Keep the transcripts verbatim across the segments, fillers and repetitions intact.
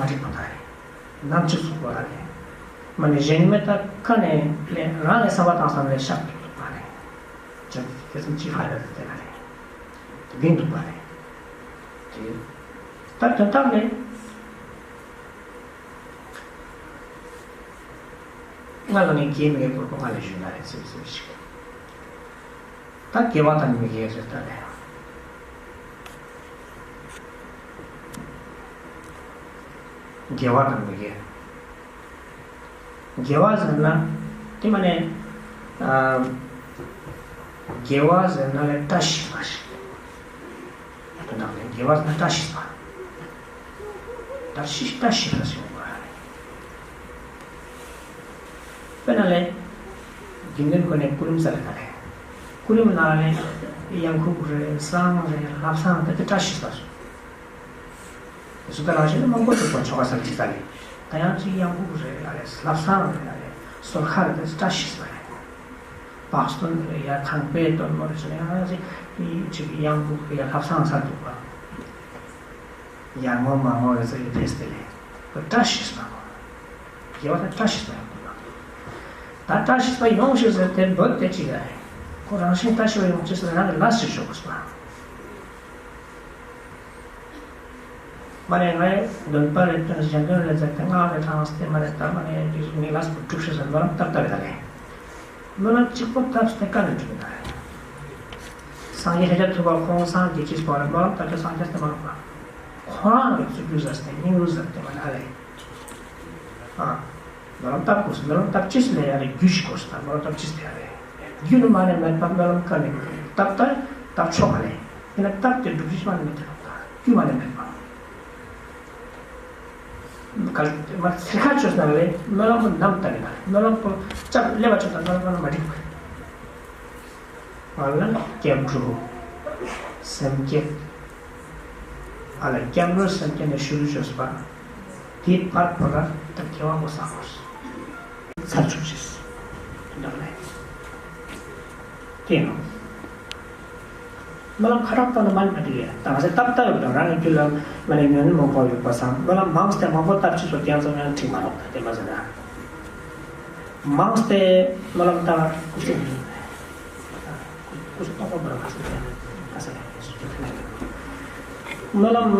མ་འགྲིག་པ་ད་རེད། ནམ་ཅིག་ཚུགས་པ་རེད། མ་ནེ་གཞན་མི་ད་ཀ་ནེ་ལེ་རང་ལེ་བསམ་པ་བཏང་བསམ་ལེ་ཤག་ཏུ་འདུག་པ་རེད། ཅང་དེ་ཙམ་ཅིག་ཧ་ལས་དེ་ལ་རེད། དེ་འདུག་པ་རེད། དེ་ད་དོན་དག་ལེ། ང་ལ་ནི་དགེ་མི་དགེ་སྐོར་པོ་ང་ལ་ཞུས་ན་རེད་ཟེར་ཟེར་ཞིག་ད་དགེ་བ་དང་མི་དགེ་ཟེར་ད་ལེ། དགེ་བ་དང་མི་དགེ། དགེ་བ་ཟེར་ན་དེ་མ་ནེ་ཨ་དགེ་བ་ཟེར་ན་ལེ་བཀྲ་ཤིས་པ་ཞིག་དོན་དག་ལེ་དགེ་བ་ཟེར་ན་བཀྲ་ཤིས་པ། བཀྲ་ཤིས་བཀྲ་ཤིས་པ་ཞིག་ཡོང་བ་རེད། དཔེར་ན་ལེ། དགེ་འདུན་ཁོ་ནེ་སྐུ་རིམ་ས་ལེ་ད་ལེ། སྐུ་རིམ་ནང་ལེ་གཡང་འགུགས་རེད་བསང་རེད་བསླབ་བསང་དེ་ཚོ་བཀྲ་ཤིས་པ་ཞིག་སུ་ད་རང་བཞིན་ནི་མང་པོ་འདུག་པ་ཆོ་ག་སར་ཅི་ས་ལེ། ད་ཡང་ཅིག་གཡང་འགུགས་རེད་ཨ་ལེ་བསླབ་བསང་རེད་ཨ་ལེ་གསོལ་ཁ་རེད་དེ་བཀྲ་ཤིས་པ་རེད། བག་སྟོན་རེད་ཡ་ཁང་པའི་སྟོན་མོ་རེད་ཟེར་ན་ཡང་ཅིག་གཡང་འགུགས་རེད་ཡ་བསླབ་བསང་ས་འདུག་པ། ཡར་ངོ་མར་ངོ་རེ་ཟེར་ཡི་ཕེས་ཏེ་ལེ། བཀྲ་ཤིས་པ་ཁོ། དགེ་བ་དང་བཀྲ་ཤིས་པ་ཡོང་དགོས་ན། ད་བཀྲ་ཤིས་པ་ཡོང་ཞིག་ཟེར་ཏེ་འབོད་དེ་ཅི་ཡ་རེད། ཁོ་རང་བཞིན་བཀྲ་ཤིས་པ་ཡོང་ཅེས་ཟེར་རང་གི་ལས་ཞིག་ཤོག་དགོས་པ། མ་ནེ་ངའི་འདོན་པ་རེ་སྟོན་གཞན་དོན་རེ་ཟེར་ཏེ་སྔགས་རེ་བགྲངས་ཏེ་མ་ནེ་ད་མ་ནེ་ངའི་ལས་པོ་འགྲུབ་ཤིག་ཟེར་སྨོན་ལམ་བཏབ་བཏབ་ཡོད་ད་ལེ། སྨོན་ལམ་གཅིག་པོ་བཏབ་སྟེ་ཀ་ནེ་འགྲུབ་ཡོད་ད་ལེ། སངས་རྒྱས་ཤཱཀྱ་ཐུབ་པ་ཁོང་སངས་རྒྱས་ཅེས་པ་ལ་སྨོན་ལམ་བཏབ་སྟེ་སངས་རྒྱས་ཏེ་མ་ནོག་པ། ཁོ་རང་གི་ཚུར་རྒྱུ་ཟ་སྟེ་སྙིང་རུས་ཟ་སྟེ་མ་ནེ་ཨ་ལེ། ཨ། སྨོན་ལམ་བཏབ་དགོས་སྨོན་ལམ་བཏབ་ཅེས་ལེ་ཨ་ལེ་རྒྱུ་ཞིག་དགོས་ད་སྨོན་ལམ་བཏབ་ཅེས་ལེ་ཨ་ལེ། རྒྱུ་ནི་མ་ནེ་མེད་པ་སྨོན་ལམ་ཀ་ནེ་བཏབ་ད་བཏབ་ཆོག་ཨ་ལེ། ཡིན་ན་བཏབ་སྟེ་སྒྲུབ་རྒྱུ་ཞིག་མ་ནེ་མེད་དེ་ནོག་ད་རྒྱུ་མ་ནེ་མེད་པ། གལ་མ་ཚིར་ཁ་བཅོས་ན་ལེ་སྨོན་ལམ་པོ་ནམ་བཏབ་ཡིན་ན་སྨོན་ལམ་པོ་ལྕགས་ལེབ་བ་བཅོས་ན་སྨོན་ལམ་པོ་མ་འགྲིག་པ། ང་ལ་སྐྱབས་འགྲོ། སེམས་བསྐྱེད། ཨ་ལ་སྐྱབས་འགྲོ་སེམས་བསྐྱེད་ནི་ཤུལ་བཅོས་པ། དེའི་བར་པོ་ལ་ད་དགེ་བ་པོ་བསགས་དགོས། ཚར་ཆུག་ཅེས། དོན་དག་ལས། དེ་ནོ། སྨོན་ལམ་ཁ་རག་བཏབ་ན་མ་ནེ་མ་འགྲིག་ཡ། ད་ང་ཚོ་ཏབ་ཏབ་ཡོད་དང་རང་གི་རྒྱུད་ལ་མ་ནེ་ཉོན་མོངས་པ་ཡོད་པ་སང་སྨོན་ལམ་མང་སྟེ་མང་པོ་བཏབ་ཅེས་སོ་ཏེ་ཡང་ཙམ་ཡང་འགྲིག་མ་ནོག་ད་དེ་མ་ཟེར་ན། མང་སྟེ་སྨོན་ལམ་བཏབ་ཀུ་ཤུ་ཀུ་ཤུ་ཏོག་པ་བར་ཁ་སེ་ཁ་སེ་སྨོན་ལམ་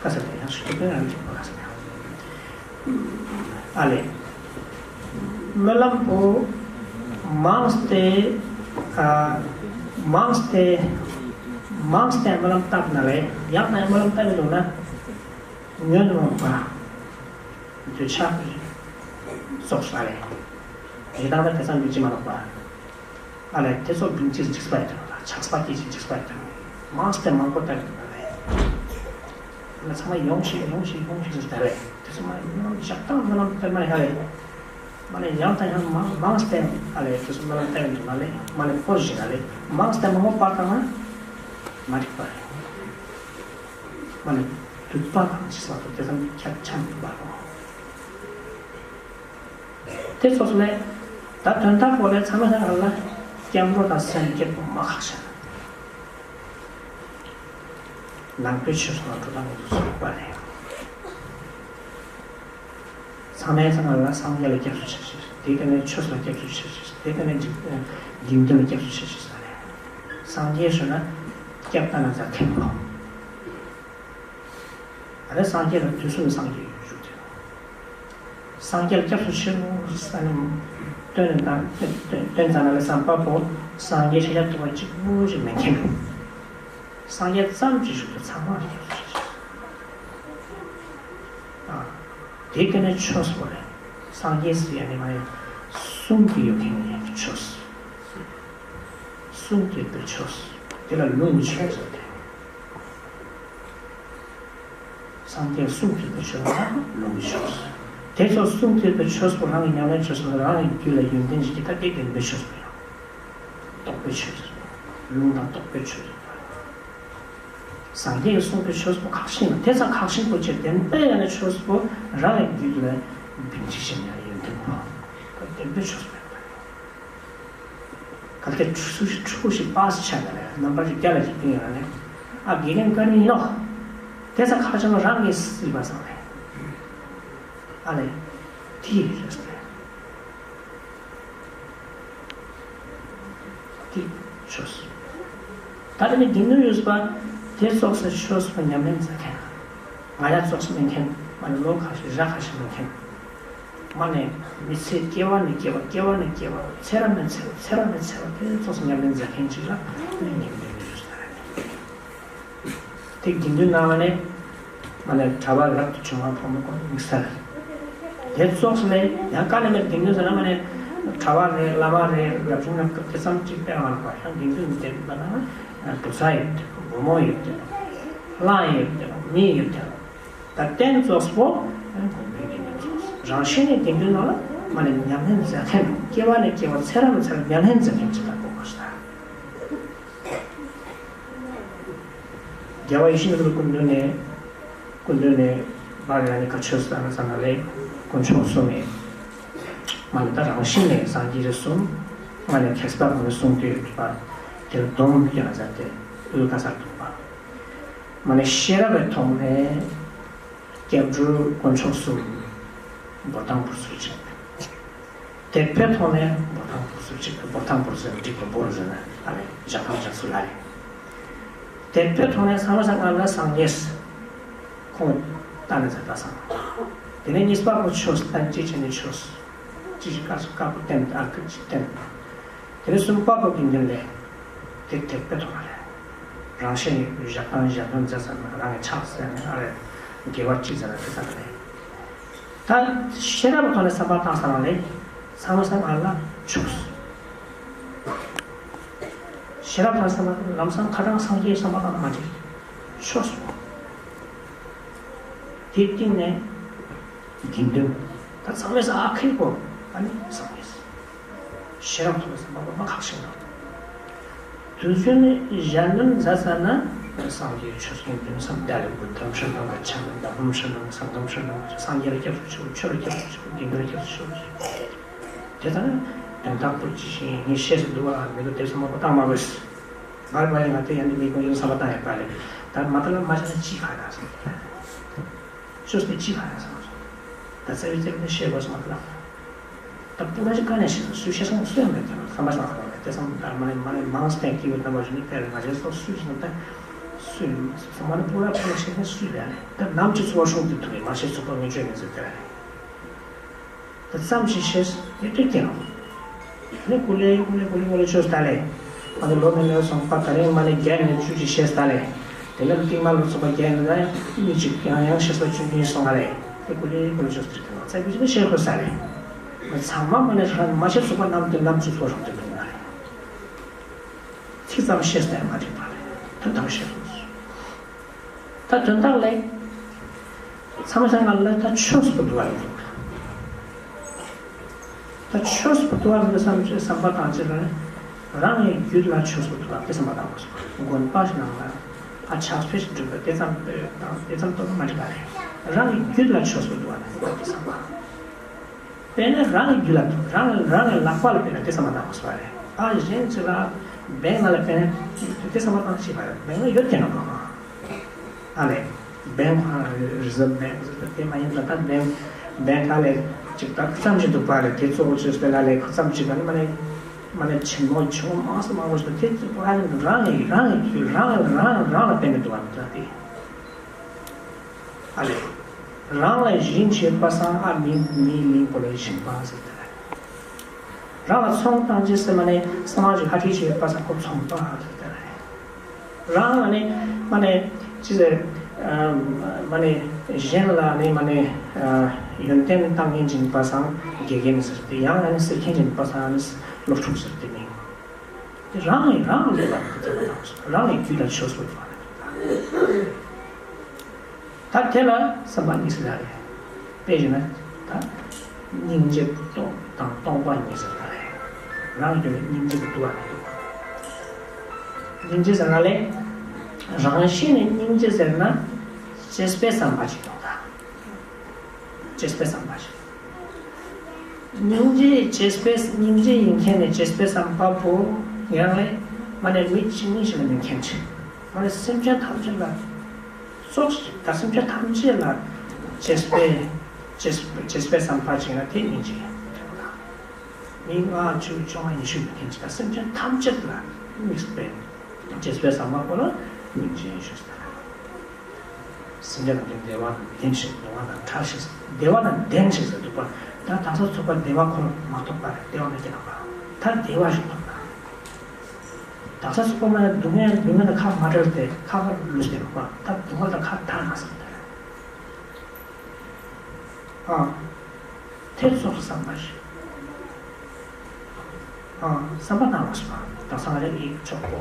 ཁ་སེ་ཡང་ཤུ་ཏོག་པ་ཡང་འགྲིག་པ་ཁ་སེ། ཨ་ལེ། སྨོན་ལམ་པོ་མང་སྟེ་ཨ་མང་སྟེ་མང་སྟེ་སྨོན་ལམ་བཏབ་ན་ལེ་ཡང་ན་སྨོན་ལམ་བཏབ་ཡོང་ན་ཉོན་མོངས་པ་འདོད་ཆགས་སོགས་ཨ་ལེ། ཞེ་སྡང་ད་དེ་ཙམ་འདོད་ཅི་མ་ནོག་པ། ཨ་ལེ་དེ་ཚོ་བིང་ཅིག་འཇིགས་པ་ཡི་དོན་ལ་ཆགས་པ་སྐྱེ་ཅིག་འཇིགས་པ་ཡི་དོན་མང་སྟེ་མང་པོ་བཏབ་ཡོང་ན་ལེ། ཨ་ལེ་ཚང་མ་ཡོང་ཞིག་ཡོང་ཞིག་ཡོང་ཞིག་ཟེར་ད་ལེ་དེ་ཚོ་མ་ཡོང་ཞག་དང་སྨོན་ལམ་དེ་མ་ཡ་ལེ། མ་ནེ་ཡང་དང་ཡང་མང་མང་སྟེ་ཨ་ལེ་དེ་ཚོ་སྨོན་ལམ་བཏབ་ཡོང་ན་ལེ་མ་ནེ་པོ་ཞིག་ཨ་ལེ་མང་སྟེ་མང་པོ་བཏབ་ན་མ་འགྲིག་པ་རེད། མ་ནེ་སྡུག་པ་དང་ཅི་ས་དོ་དེ་ཙམ་ཁྱད་ཆམ་པ་རེད། དེ་ཚོ་ལས་ད་དོན་དག་པོ་ལས་ཚང་མ་ཚང་མ་ལ་སྐྱབས་འགྲོ་དང་སེམས་བསྐྱེད་པོ་མ་ཁག་ཤ་ན། ནང་པའི་ཆོས་ལ་འགྲོ་སྟངས་ཚུགས་པ་རེད། ཚང་མས་ཚང་མ་ལ་སངས་རྒྱས་ལ་སྐྱབས་སུ་ཆ་ཤེས། དེ་ཀ་ནེ་ཆོས་ལ་སྐྱབས་སུ་ཆ་ཤེས། དེ་ཀ་ནེ་འཇིག་རྟེན་ལ་སྐྱབས་སུ་ཆ་ཤེས་ས་རེད། སངས་རྒྱས་ཞུ་ན་སྐྱབས་ད་ན་ཚ་ཐེམ་པོ། ཨ་རེ་སངས་རྒྱས་ལ་དུས་གསུམ་སངས་རྒྱས་ཡོད་ཞུ་དེ། སངས་རྒྱས་ལ་སྐྱབས་སུ་མཆིའོ་ཟེར་ནས་སྟོན་དང་སྟོན་ཙ་ན་ལ་བསམ་པ་པོ་སངས་རྒྱས་ཤཱཀྱ་ཐུབ་པ་གཅིག་པུ་ཞིག་མེད་མཁན། སངས་རྒྱས་ཙམ་གྱི་ཞུ་དུ་ཚང་མ་ལ་སྐྱབས་སུ་མཆི། ཨ་དེ་ཀ་ནེ་ཆོས་པོ་རེད། སངས་རྒྱས་སུ་ཡ་ནི་མ་ཡ་གསུང་གི་ཡོད་མཁན་ནི་ཆོས། གསུང་གི་ཡོད་པའི་ཆོས། དེ་ལ་ལུང་གི་ཆོས་ཟེར་ཏེ། སངས་རྒྱས་གསུང་གི་པའི་ཆོས་ལ་ལུང་གི་ཆོས། དེ་ཚོ་གསུང་གི་པའི་ཆོས་པོ་རང་གི་ཉམས་ལེན་ཆོས་སོ་རང་གི་རྒྱུད་ལ་ཡོན་ཏན་ཞིག་གི་ཐད་དེ་བདེན་པའི་ཆོས་པོ་ཡང་རྟོགས་པའི་ཆོས། ལུང་དང་རྟོགས་པའི་ཆོས། སངས་རྒྱས་ཀྱི་གསུང་གི་ཆོས་པོ་ཁག་ཤིང་ལ་དེ་ཚ་ཁག་ཤིང་པོ་ཆེ་བདེན་པའི་ཡང་ན་ཆོས་པོ་རང་གི་རྒྱུད་ལ་བིང་ཅིག་ཞིག་ཡང་ཡོན་ཏན་པོ་བདེན་པའི་ཆོས་པོ་ཡོད་པ་རེད། གལ་ཏེ་ཕྲུ་གུ་ཕྲུ་གུ་ཞིག་པ་སི་ཆ་ན་ལེ་རྣམ་པར་རྒྱལ་ལ་ཞིག་ཏིང་ཡོད་ན་ལེ། ཨ་དགེ་རྒན་བཀའ་དྲིན་ཡིན་ནོག་དེ་ཚ་ཁག་ཆེན་པོ་རང་གིས་སྲིད་པ་སང་ལེ། ཨ་ལེ། དེ་རེད་ཟེར། དེ་ཆོས། ད་དེ་ནི་དགེ་འདུན་ཡོད་པ་དེ་ཙོགས་སེ་ཆོས་པོ་ཉམས་ལེན་མཛད་མཁན། ང་ཡ་ཙོགས་སེ་མེད་མཁན། མ་ནི་ལོ་ཁ་ཤས་ཞག་ཁ་ཤས་མེད་མཁན། མ་ནི་མི་ཚེ་སྐྱེ་བ་ནས་སྐྱེ་བ་སྐྱེ་བ་ནས་སྐྱེ་བ་ཚེ་རབས་ནས་ཚེ་རབས་ཚེ་རབས་ནས་ཚེ་རབས་དེ་ཙོགས་སེ་ཉམས་ལེན་མཛད་མཁན་ཅིག་ལ་དེ་ནི་དགེ་འདུན་ཡོད་ཟེར། དེ་དགེ་འདུན་ནང་ནས་མ་ནས་གྲྭ་པ་རབ་ཏུ་བྱུང་བ་ཕོ་མོ་ཀུན་དམིགས་བསལ། དེ་ཙོགས་ནས་ཡང་ཀ་ནས་མེད་དགེ་འདུན་ཟེར་ན་མ་ནས་གྲྭ་པ་རེད། བླ་མ་རེད། རབ་བྱུང་རབ་ཏུ་དེ་ཙམ་ཅིག་སྤེལ་མ་ནུས་པ། ཡང་དགེ་འདུན་དེ་མ་ནས་བུ་ཚ་ཡོད་དེ། བུ་མོ་ཡོད་དེ། གླང་ཡོད་དེ། མི་ཡོད་དེ། ད་དེ་ཙོགས་པོ་ཡང་དགེ་འདུན་ཙོགས། རང་བཞིན་ནས་དགེ་འདུན་ནང་ལ་མ་ནས་ཉམས་ལེན་མཛད་མཁན། སྐྱེ་བ་ནས་སྐྱེ་བ་ཚེ་རབས་ནས་ཚེ་རབས་ཉམས་ལེན་མཛད་མཁན་ཅིག་ལ་གོ་དགོས་ཤེས། རྒྱལ་བ་ཡིད་བཞིན་ནོར་བུའི་སྐུ་མདུན་ནས། སྐུ་མདུན་ནས་བར་ཡ་ནི་བཀའ་ཆོས་གནང་ས་ན་ལེ། དཀོན་མཆོག་གསུམ་ནས་མ་ནི་ད་རང་བཞིན་ནས་སངས་རྒྱས་རེ་གསུངས། མ་ནི་མཁས་པ་གུན་ནས་གསུངས་ཏེ་ཡོད་པ་དེར་སྡོམ་སྐྱོན་ན་མཛད་དེ་དབུས་ཁ་སར་འདུག་པ། མ་ནི་ཤེས་རབ་པའི་ཐོག་ནས་སྐྱབས་འགྲོ་དཀོན་མཆོག་གསུམ་འབུར་དང་འབུར་ཚུལ་ཅིག། དད་པའི་ཐོག་ནས་འབུར་དང་འབུར་ཚུལ་ཅིག། འབུར་དང་འབུར་ཚུལ་འགྲིག་པ་འབུར་ཟེར་ན་ཨ་ལེ། བཞག་དང་བཞག་ཚུལ་ཨ་ལེ། དད་པའི་ཐོག་ནས་ཚང་མ་སང་ཨ་ལ་སངས་རྒྱས་ཁོང་ལྟ་ནས་མཛད་པ་སང་། དེ་ནས་གཉིས་པ་པོ་ཆོས་བསྟན་ཅེས་བྱས་ནས་ཆོས་ཅི་ཞིག་བཀའ་བཀའ་པོ་བསྟན་ཨ་ཁུ་ཅིག་བསྟན། དེ་ནས་གསུམ་པ་པོ་དགེ་འདུན་ལས་དེ་དད་པའི་ཐོག་ནས་རང་གཞན་བཞག་དང་བཞག་དང་མཛད་ས་ན་རང་གི་ཕྱག་འཚལ་ནས་ཨ་རེ་དགེ་བ་ཅི་མཛད་ན་དེ་ས་ན་ལེ། ད་ཤེས་རབ་ཐོག་ནས་བསམ་པ་བཏང་ས་ན་ལེ། ཚང་མ་སང་ཨ་ལ་ཆོས། ཤེས་རབ་ཐོག་ནས་བསམ་པ་ལམ་སང་ཁ་ཏང་སངས་རྒྱས་བསམ་པ་བཏང་ན་མ་འགྲིག། ཆོས་སོ། དེ་སྟེང་ནས་དགེ་འདུན། ད་ཚང་མས་ཨ་ཁེ་གོ་ཨ་ནི་སངས་རྒྱས། ཤེས་རབ་ཐོག་ནས་བསམ་པ་མ་ཁག་ཤིང་ན། དུས་རྒྱུན་ནས་གཞན་དོན་མཛད་ས་ན་སངས་རྒྱས་ཆོས་ཀྱི་འདུན་བསམ་དེ་ལ་དགུ་ཐམ་ཤེས་ན་ཆ་ན་བདག་མོ་ཤེས་ན་སང་གམ་ཤེས་ན་སངས་རྒྱས་ལ་སྐྱབས་སུ་མཆིའོ། ཆོས་ལ་སྐྱབས་སུ་མཆིའོ། དགེ་འདུན་ལ་སྐྱབས་སུ་མཆིའོ། དེ་ལྟར་དོན་དག་པོ་ཅི་ཞིག་ངས་ཤེས་སུ་འདུག་པ་མི་འདུག་དེ་བསམ་པ་བཏང་མ་དགོས། མར་མ་ཡིན་ན་དེ་ཡང་ནི་མི་ཀུན་ཡིན་བསམ་པ་བཏང་ཡོད་པ་ལས། ད་མ་བཏང་ན་མ་ཤེས་ན་ཅི་ཁ་ན་སོང་། ཆོས་དེ་ཅི་ཁ་ན་སོང་། ད་རྩ་བའི་རྩ་བའི་ནས་ཤེས་དགོས་སོང་བ་ལ། ད་སྤུ་ར་ཅིག་ག་ནས་ཤེས་སོང་། སུས་ཤེས་སོང་། སུ་ཡང་མེད་དེ་ནོ་བསམ་པ་སོང་། དེ་བསམ་ད་མ་ནས་མ་ནས་མང་སྟེང་གི་ཡོད་ན་མ་ཞུ་ནི་དཔེར་ང་ཤེས་སོང་། སུས་ཤེས་སོང་། ད་སུས་མ་ནས་སྤུ་ར་སྤུ་ར་ཤེས་ནས་སུས་ལས་ནས་ད་ནམ་ཅིག་ཚོར་བ་ཤོང་དུ་ཐུག་ཡིན། མ་ཤེས་ཚོགས་པ་ངེས་ཅོས་ཡིན་ཟེར་དེ་ར། ད་ཙམ་ཞིག་ཤེས་ཡོད་དུས་ཀྱང་། ནི་ཀུ་ལེ་ཀུ་ལེ་ཀུ་ལེ་ཀུ་ལེ་ཆོས་ད་ལེ། ང་ཚོ་ལོ་ནས་ལོ་སོང་པ་ད་རེས་མ་ནས་བརྒྱ་ནས་བཅུ་ཅིག་ཤེས་ད་ལེ། དེ་ནས་རྟིང་མ་ལོ་ཚོགས་པ་བརྒྱ་ནས་ད་ཡང་མི་གཅིག་ཡང་ཡང་ཤེས་པ་ཆུང་ཆུང་སོང་ང་ལེ། དེ་ཀུ་ལེ་ཀུ་ལེ་ཆོས་ད་ལེ། ང་ཚོ་ཀུ་ཅིག་ཤེས་དགོས་ས་ལེ། ང་ཚང་མ་མ་ནས་ཧྲ་མ་ཤེས་ཚོགས་པ་རྣམས་དེ་རྣམས་ཚུགས་ཚོགས་རང་དེ་འདུག་ང་ལེ། ཚིག་ཙམ་ཤེས་ཏེ་མ་འགྲིག་པ་ལེ། དོན་དག་ཤེས་དགོས། ད་དོན་དག་ལས། ཚང་མ་སང་ང་ལ་ད་ཆོས་པོ་འདུག་པ་རེད། ད་ཆོས་པོ་འདུག་པ་རེད་བསམ་བྱས་བསམ་པ་བཏང་བྱས་ལ་རང་གི་རྒྱུད་ལ་ཆོས་པོ་འདུག་པ་དེ་བསམ་པ་བཏང་དགོས་སོ། དགོན་པ་ཞིག་ནང་ལ་ཨ་ཕྱག་དཔེ་ཞིག་སྒྲུབ་པ་དེ་ཙམ་དེ་ཙམ་གཏོང་ན་མ་འགྲིག་པ་རེད། རང་གི་རྒྱུད་ལ་ཆོས་པོ་འདུག་པ་རེད་དེ་བསམ་པ། དཔེར་ན་རང་གི་རྒྱུད་ལ་འདུག། རང་རང་གི་ལག་པ་ལ་དཔེར་ན་དེ་བསམ་པ་བཏང་དགོས་པ་རེད། ཨ་གཞན་ཅིག་ལ་བེང་ལ་དཔེར་ན་དེ་བསམ་པ་བཏང་ཤེས་པ་རེད། བེང་ལ་ཡོད་ཀྱི་ན་གང་ཨ་ལེ། བེང་ཁ་རི་ཟརབ་བེང་ཟེར་དེ་མ་ཡིན་ད་ད་བེང་བེང་ཁ་ལས་ཅིག་ད་ཙམ་ཞིག་འདུག་པ་རེད། དེ་གཙོ་བོ་ཆོས་དཔེ་ལ་ལས་ཁོ་ཙམ་ཞིག་ག་ནི་མ་ནས་མ་ནས་ཆེན་མོ་ཆུང་མོ་མང་སུ་མང་པོ་ཞིག་དེ་གཙོ་བོ་ཨ་ནི་རང་གི་རང་གི་རྒྱུད་རང་གི་རང་རང་ལ་བརྟེན་ནས་འདུག་པ་རེད་ད་དེ། ཨ་ལེ། རང་ལ་ཞེན་བྱེད་པ་སང་ཨ་མི་མི་མིང་པོ་ལ་ཞེན་པ་ཟེར་ཏེ། རང་ལ་ཚོང་བཏང་ཅེས་སེ་མ་ནས་སྔ་མ་ཞིག་ཧ་ཁྲིད་བྱེད་པ་སང་ཁོ་ཚོང་པ་ཟེར་ཏེ། རང་ལ་ནི་མ་ནས་ཅི་ཟེར་མ་ནས་གཞན་ལ་ནི་མ་ནས་ཡོན་ཏན་བཏང་མཁན་ཅིག་ཡིན་པ་སང་དགེ་རྒན་ཟེར་ཏེ། ཡང་ན་ནི་སེལ་མཁན་ཅིག་ཡིན་པ་སང་ནི་སློབ་ཕྲུག་ཟེར་ཏེ་མིང་། རང་ལ་རང་ལ་ལ་རང་ལ་རྒྱུད་ལ་ཆོས་པོ་འདུག་པ་རེད། ད་དེ་ལ་བསམ་པ་གཉིས་སུ་ལ་རེད། དཔེ་བཞག་ན་ད་སྙིང་རྗེ་དང་སྟོང་པ་གཉིས་སུ་ལ་རེད། རང་རྒྱུད་ལ་སྙིང་རྗེ་འདུག་པ་མི་འདུག། སྙིང་རྗེ་ཟེར་ན་ལས་རང་བཞིན་ནས་སྙིང་རྗེ་ཟེར་ན་གཅེས་པའི་བསམ་པ་ཅིག་ཡོང་ད། གཅེས་པའི་བསམ་པ་ཞིག། སྙིང་རྗེ་གཅེས་པའི་སྙིང་རྗེ་ཡིན་མཁན་ནི་གཅེས་པའི་བསམ་པ་པོ་ཡང་ལས་མ་ནས་མི་གཅིག་གཉིས་ཤིག་ལ་མེད་མཁན་ཅིག། མ་ནས་སེམས་ཅན་ཐམས་ཅད་ལ་ཙོགས་ཤིག་ད་སེམས་ཅན་ཐམས་ཅད་ལ་གཅེས་པའི་ བྱེད་བྱེད་པའི་བསམ་པ་ཅིག་ན་དེ་སྙིང་རྗེ། མི་ལྔ་བཅུ་བཅོ་ལྔ་ཉི་ཤུ་མི་ཐེན་ཅིག་ན་སེམས་ཅན་ཐམས་ཅད་ལ་དམིགས་པའི་བྱེད་པའི་བསམ་པ་པོ་ལ་སྙིང་རྗེ་ཞུ་ཟེར། སེམས་ཅན་ཐམས་ཅད་བདེ་བ་དང་ལྡན་ཞིང་བདེ་བ་དང་བྲལ་ཞིང་བདེ་བ་དང་ལྡན་ཞིང་ཟེར་འདུག་པ། ད་དག་ས་ཚུག་པ་བདེ་བ་ཁོ་མ་ཐོབ་པར་བདེ་བ་མེད་ཀྱི་ན་པ། ད་བདེ་བ་ཞིག་ཐོབ་ན། དག་ས་ཚུག་པ་མ་ཡང་སྡུག་བསྔལ་སྡུག་བསྔལ་དང་ཁ་མ་བྲལ་ཏེ་ཁ་བར་ལུས་ཏེ་ཡོད་པ། ད་སྡུག་བསྔལ་དང་ཁ་བྲལ་མ་སོང་སྟེ། ཨ། ཐེ་ཚོམ་བསམ་པ་ཞིག་ཨ། བསམ་པ་བཏང་བ་སོང་། ད་སང་རེ་ཡིག་ཆོག་པོ།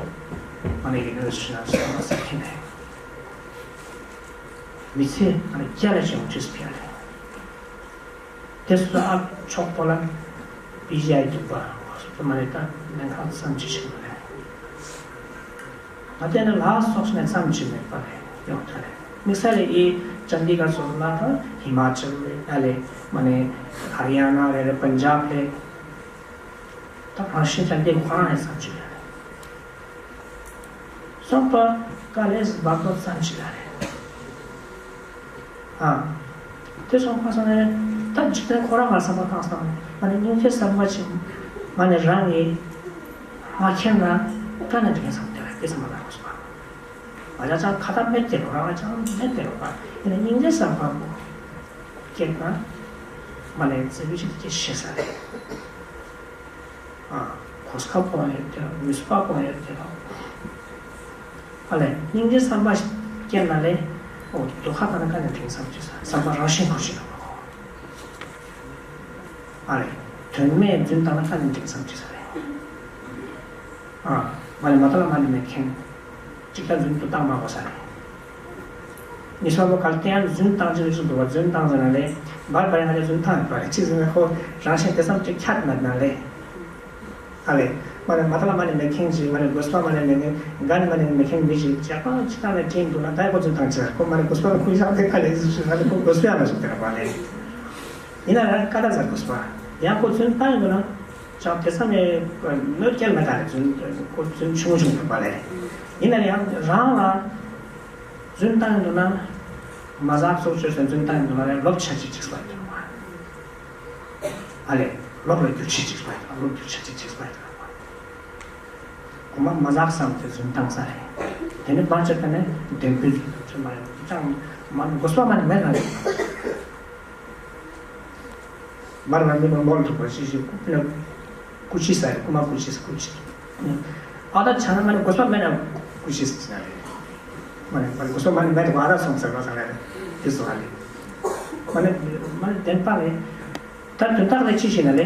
མ་ནེ་ཡུ་ནི་ཝར་སི་ཊི་ན་སོང་བ་སེ་ཁེ་ནེ། མི་ཚེ་མ་ནེ་རྒྱ་རེ་ཅིག་ཡོང་ཅེས་ཕི་ཡ་རེ། དེ་སུ་ཨ་ཆོག་པོ་ལ་པི་ཇི་ཨའི་འདུག་པ། སུ་མ་ནེ་ད་ལེན་ཁ་ཙམ་ཅིག་ཞིག་མ་རེད། ང་དེ་ནི་ལ་སོགས་ནས་ཙམ་ཅིག་མེད་པ་རེད་ཡོང་ཐ་རེད། དམིགས་བསལ་ལ་ཨི་ཅན་དི་གར་སོགས་ལ་ད་ཧི་མ་ཅལ་རེད། ཨ་ལེ་མ་ནེ་ཧ་རི་ཡ་ན་རེད། རེད་པན་ཇབ་རེད། ད་རང་བཞིན་ཅན་དི་ཁོ་རང་ནས་ཙམ་ཅིག་རེད། སོགས་པ་དཀའ་ལས་བར་དོ་ཙམ་ཅིག་རེད། ཨ། དེ་སོང་པ་སང་ནས་ད་འཇིག་རྟེན་ཁོ་རང་ང་བསམ་པ་བཏང་སྟངས་མ་ནེ་སྙིང་རྗེ་བསམ་པ་ཅིག་མ་ནེ་རང་གི་མ་མཁྱེན་ན་ཀ་ནེ་འགྲིག་གི་བསམ་སྟེ་དེ་བསམ་པ་བཏང་སོང་པ། ང་ཅག་ཅང་ཁ་ཏ་མེད་དེ་རོ། རང་ང་ཅང་མེད་དེ་རོ་པ། ཡིན་ན་སྙིང་རྗེ་བསམ་པ་པོ་སྐྱེས་ན་མ་ནེ་ཙི་བི་ཅིག་སྐྱེ་ཤེས་ས་རེད། ཨ། གོ་སྐབས་པོ་ཡོད་དེ་རོ། ནུས་པ་པོ་ཡོད་དེ་རོ། ཨ་ལེ་སྙིང་རྗེ་བསམ་པ་སྐྱེས་ན་ལེ། འོ་དོ་ཁ་ད་ན་ཀ་ནེ་འགྲིག་བསམ་ཅེས་ས་བསམ་པ་རང་བཞིན་ཁོ་ཅིག་ལ་གོ། ཨ་ལེ་དོན་མེད་རྫུན་བཏང་ན་ཀ་ནེ་འགྲིག་བསམ་ཅེས་ས་རེད། ཨ། མ་ནེ་མ་ཐ་ལ་མ་ནེ་མེད་མཁན་ཅིག་ད་རྫུན་དུ་བཏང་མ་གོ་ས་རེད། ཉི་ཤུ་པ་གལ་ཏེ་ཡང་རྫུན་བཏང་ཅེས་རིགས་སུ་འདུག་པ། རྫུན་བཏང་ཟེར་ན་ལེ་བར་བར་ཡང་ང་ཅག་རྫུན་བཏང་ཡོད་པ་རེད། ཅི་ཟེར་ན་ཁོ་རང་བཞིན་དེ་ཙམ་ཅིག་ཁྱད་མེད་ན་ལེ། ཨ་ལེ་མ་ནེ་མ་ཐ་ལ་མ་ནེ་མེད་མཁན་ཅིག་མ་ནེ་དགོས་པ་མ་ནེ་མེད་མཁན་འགན་མ་ནེ་མེད་མཁན་མི་ཞིག་ཅག་པ་ཅིག་ད་ལེ་དྲིན་འདུག་ན་ད་ཁོ་རྫུན་བཏང་ཅེས་ཁོ་མ་ནེ་དགོས་པ་ཁོ་ཡང་དེ་ཁ་ལེ་ཟེར་ན་ལེ་ཁོ་དགོས་པ་ཡང་མ་ཞིག་དེ་ར་པ་ལེ། ཡིན་ན་རང་ཀ་ད་ཟ་དགོས་པ་ཡང་ཁོ་རྫུན་བཏང་ཡོད་ན། ཅང་དེ་ཙམ་ཡང་གནོད་སྐྱེལ་མེད་ད་རེད། རྫུན་ཁོ་རྫུན་ཆུང་ཆུང་ཡོད་པ་ལེ། ཡིན་ན་ཡང་རང་ལ་རྫུན་བཏང་ཡོད་ན་མ་ཟག་ཚོགས་ཆོས་སུ་རྫུན་བཏང་ཡོད་ན་ལེ་ལོབ་ཆ་ཅིག་ཅིག་སླ་ཡོད་པ། ཨ་ལེ་ལོབ་ལ་འགྱུར་ཆ་ཅིག་སླ་ཡོད་པ། ལོབ་འགྱུར་ཆ་ཅིག་ཅིག་སླ་ཡོད་པ། ཁོ་མ་མ་ཟག་བསམ་སྟེ་རྫུན་བཏང་ས་རེད། དེ་ནི་བར་ཆད་དེ་ནི་བདེན་པའི་རྫུན་བཏང་ས་མ་རེད། ཅང་མ་དགོས་པ་མ་ནེ་མེད་ན་རེད། མར་མ་མི་མ་མོལ་ཐུབ་པ་ཞིག་ཞིག་ཀུ་ན་ཀུ་ཅི་ས་རེད། ཀུ་མ་ཀུ་ཅི་ས་ཀུ་ཅི། ཨ་ད་ཆ་ན་མ་ནེ་དགོས་པ་མེད་ན་ཀུ་ཅི་ས་ཅི་ན་རེད། མ་ནེ་མ་ནེ་དགོས་པ་མ་ནེ་མེད་དགོས་ཨ་ད་སོང་ཟེར་བ་ས་རེད། དེ་སོང་ཨ་ལེ། མ་ནེ་མ་ནེ་བདེན་པ་རེད། ད་དོན་དག་ལ་ཅི་ཞིག་ན་ལེ།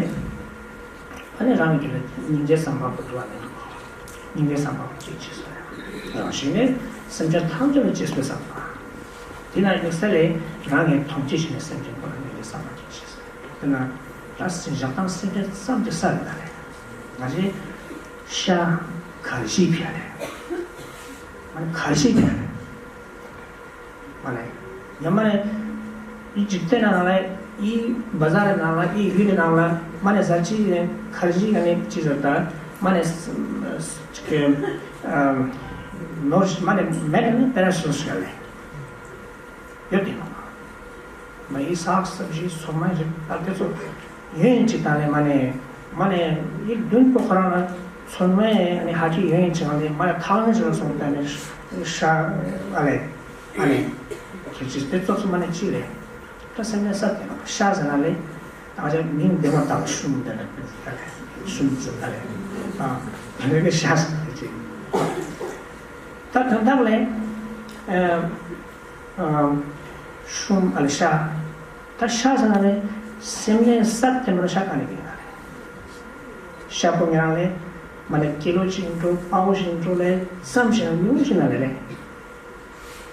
ཨ་ནི་རང་གི་ལ་སྙིང་རྗེ་བསམ་པ་པོ་འདུག་ཨ་ནི། སྙིང་རྗེ་བསམ་པ་པོ་ཅིག་ཅིག་སོང་ཡ། རང་བཞིན་ནི་སེམས་ཅན་ཐམས་ཅད་ལ་གཅེས་པའི་བསམ་པ། དེ་ན་དམིགས་བསལ་ལས་རང་ངས་མཐོང་ཆེན་བྱས་ནས་སེམས་ཅན་པོ་ལ་དམིགས་པའི་བསམ་པ་ཅིག་བྱས། དེ་ན་ད་བཞག་སྟངས་སེམས་ཅན་ཙམ་གྱི་ས་རེད་ད་རེད། ང་ཞེས་ཤ་གར་ཞིག་ཕི་ཡ་རེད། མ་ནེ་གར་ཞིག་ཕི་ཡ་རེད། མ་ནེ། ཡང་མ་ནེ། འི་འཇིག་རྟེན་ནང་ལ་འི་བ་ཛར་ནང་ལ་འི་ཡུལ་ནང་ལ་མ་ནེ་ཟ་ཅི་ནེ་ཁར་ཅི་ཡ་ནེ་ཅི་ཟེར་ད་མ་ནེ་ནོར་མ་ནེ་མེད་ནེ་དཔེར་ན་སོ་སོ་ཡ་ལེ་ཡོད་དེ་ནོ། མ་འི་ཟ་སབ་ཞི་ཚོད་མ་ཞིག་ད་དེ་ཚོ་ཡོད་ཅིག་ད་ལེ་མ་ནེ་མ་ནེ་འི་མདུན་པོ་ཁོ་རང་ལ་ཚོད་མ་ནེ་ཧ་ཅི་ཡོད་ཅིག་ལེ་མ་ནེ་ཐག་ཉེ་ཞིག་ལ་སོང་ད་ནེ་ཤ་ཨ་ལེ། ཨ་ནི། ཁྱེད་ཀྱིས་དེ་ཙོགས་སུ་མ་ནེ་ཅི་ལེ། ད་སེམས་ལ་ས་དེ་ནོ་ཤ་ཟེར་ན་ལེ། ད་ང་ཅག་མིང་དེ་མ་ཏག་ཤུམ་དེ་ལེ། ཤུམ་ཟེར་ད་ལེ། ཨ་ནི་ཤ་ཟེར་ན་ཅི། ད་དོན་དག་ལེ། ཨ་ཨ་ཤུམ་ཨ་ལེ་ཤ། ད་ཤ་ཟེར་ན་ལེ། སེམས་ལ་ས་དེ་མ་ནེ་ཤ་ག་ནེ་གི་ན་ལེ། ཤ་པོ་ཉ་ལེ། མ་ནེ་ཀི་ལོ་ཅིག་འགྲོ་པའོ་ཞིག་འགྲོ་ལེ། ཙམ་ཞིག་ཉུང་ཞིག་ན་ལེ་ལེ།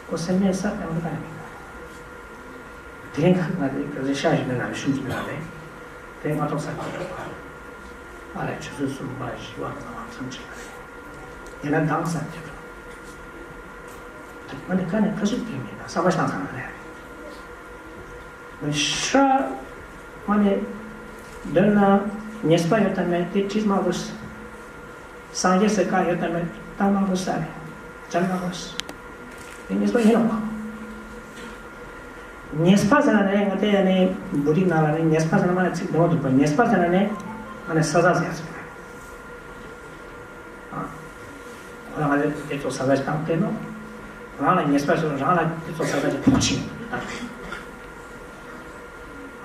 ཁོ་སེམས་ལ་ས་དེ་མ་ནེ་ག་ནེ་གི་ན་ལེ། དེ་རིང་ཁ་ང་དེ་ག་ཟེ་ཤ་ཞིག་ན་ལེ་ཤུམ་ཞིག་ན་ལེ། དེ་ང་ཐོག་ས་ཀྱི་འགྲོ་པ། ཨ་ལེ་ཆུ་ཚོད་གསུམ་པ་བཞི་པ་ང་ཚང་ཅིག་ལེ། ཡིན་ན་དང་ས་དེ་འགྲོ། མ་ནེ་ག་ནེ་ག་ཟུག་དེ་མིན་ན་བསམ་པ་བཏང་ས་ན་ལེ། ཤ་མ་ནེ་དོན་ན་ཉེས་པ་ཡོད་དམ་མེད་དེ་དྲིས་མ་དགོས། སངས་རྒྱས་སི་བཀའ་ཡོད་དམ་མེད་བལྟ་མ་དགོས་ས་རེད། དྲན་མ་དགོས། དེ་ཉེས་པ་ཡིན་ནོ། ཉེས་པ་ཟེར་ན་ནི་ང་ཏེ་ཡ་ནི་བོད་ཡིག་ནང་ལ་ནི་ཉེས་པ་ཟེར་ན་མ་ནི་ཚིག་དོན་དུ་པ་ཉེས་པ་ཟེར་ན་ནི་མ་ནི་ས་ཟ་ཟེར་ཡ་ཟེར། ཨ། ཁོ་རང་ལ་ཏེ་ཙོགས་ས་ཟ་ཞིག་བཏང་སྟེ་ནོ། རང་ལ་ཉེས་པ་ཟེར་རང་ལ་ཏེ་ཙོགས་ས་ཟ་ཞིག་ཕོག་ཕྱིན།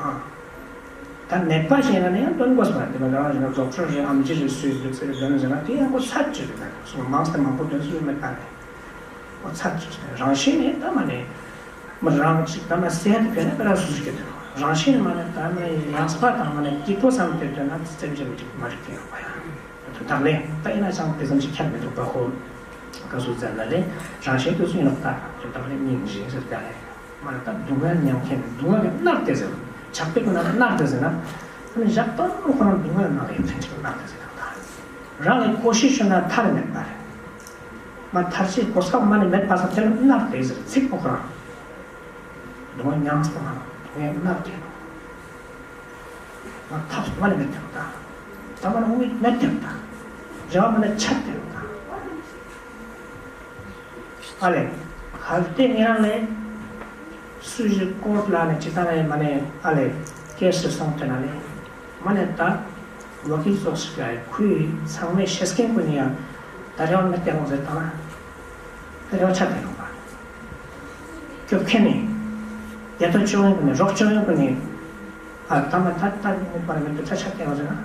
ཨ། ད་ནད་པ་ཞིག་ན་ནི་ཡང་དོན་དགོས་པ་རེད། དེ་མ་རང་ཞིག་ན་རྫོགས་ཆོས་རེད་ཨམ་ཆི་རེད་སུས་འདུག་ཟེར་དོན་ཟེར་ན་དེ་ཡང་ཁོ་ཚད་ཅིག་རེད། ད་མང་སྟེ་མང་པོ་དོན་སུས་མེད་ད་རེད། ཁོ་ཚད་ཅིག་རེད། རང་བཞིན་ནི་ད་མ་ནི་མ་རང་ཅིག་ད་མ་སེ་ཧ་དེ་ཕན་ན་ཕན་ན་སུ་ཞིག་གི་དོན་རང་བཞིན་ནི་མ་ནི་ད་མ་ནི་ཡངས་པ་དང་མ་ནི་སྐྱིད་པོ་བསམ་སྟེ་དོན་ན་སེམས་ཅན་མི་འགྲིག་མ་འགྲིག་དེ་ཡོད་པ་ཡང་དོན་དག་ལས་ད་ཡིན་ན་ཅང་དེ་ཙམ་ཅིག་ཁྱད་མི་འདུག་པ། ཁོ་ག་སུ་ཙམ་ན་ལས་རང་བཞིན་དུ་སུ་ཡིན་ནོ་ད་དོན་དག་ལས་སྙིང་རྗེ་ཟེར་ད་ལས། མ་ནི་ད་སྡུག་བསྔལ་མྱང་མཁན་སྡུག་བསྔལ་གྱིས་མནར་ཏེ་ཟེར། ཆགས་པའི་སྒོ་ནས་མནར་ཏེ་ཟེར་ན། ཨ་ནི་ཞག་པོ་ཁོ་རང་སྡུག་བསྔལ་ནང་ལ་ཡོད་མཁན་ཅིག་མནར་ཏེ་ཟེར་ད། རང་གི་གོ་ཤེས་ཤིག་ན་ཐར་མེད་པ་རེད། མ་ཐར་ཅེས་གོ་སྐབས་མ་ནི་མེད་པ་ས་དེ་ལ་མནར་ཏེ་ཟེར་ཚིག་པོ་ཁོ་རང་། སྡུག་བསྔལ་མྱངས་ཏེ་མ་སྡུག་བསྔལ་མནར་ཏེ། མ་ཐར་མ་ནི་མེད་དེ་ད། ད་མ་ནི་དབུ་མེད་མེད་དེ་ད། རེ་བ་མ་ནི་ཆད་དེ་ད། ཨ་ལེ། གལ་ཏེ་ཉེ་རང་ལས་སུ་ཞིག་ཀོརཊ་ལ་ནི་ཅི་ལྟར་ནི་མ་ནི་ཨ་ལེ་ཀེ་སི་སོང་ཏེ་ན་ནི་མ་ནི་ད་ཝ་ཀིལ་ཙོགས་ཤིག་ལ་ཁོའི་ཚང་མའི་ཤེས་མཁན་ཀུན་ནི་ཡང་ད་རེ་བ་མེད་དེ་ཡོང་ཟེར་ད་ན་ད་རེ་བ་ཆད་དེ་ཡོང་པ། སྐྱོབ་མཁན་ནི་བདེ་ཐོབ་བཅོ་ཡོང་ཀུན་ནི་རོགས་བཅོ་ཡོང་ཀུན་ནི་ཨ་ད་མ་ད་ད་ནི་པར་མེད་དུ་ཆ་ཆད་དེ་ཡོང་ཟེར་ན།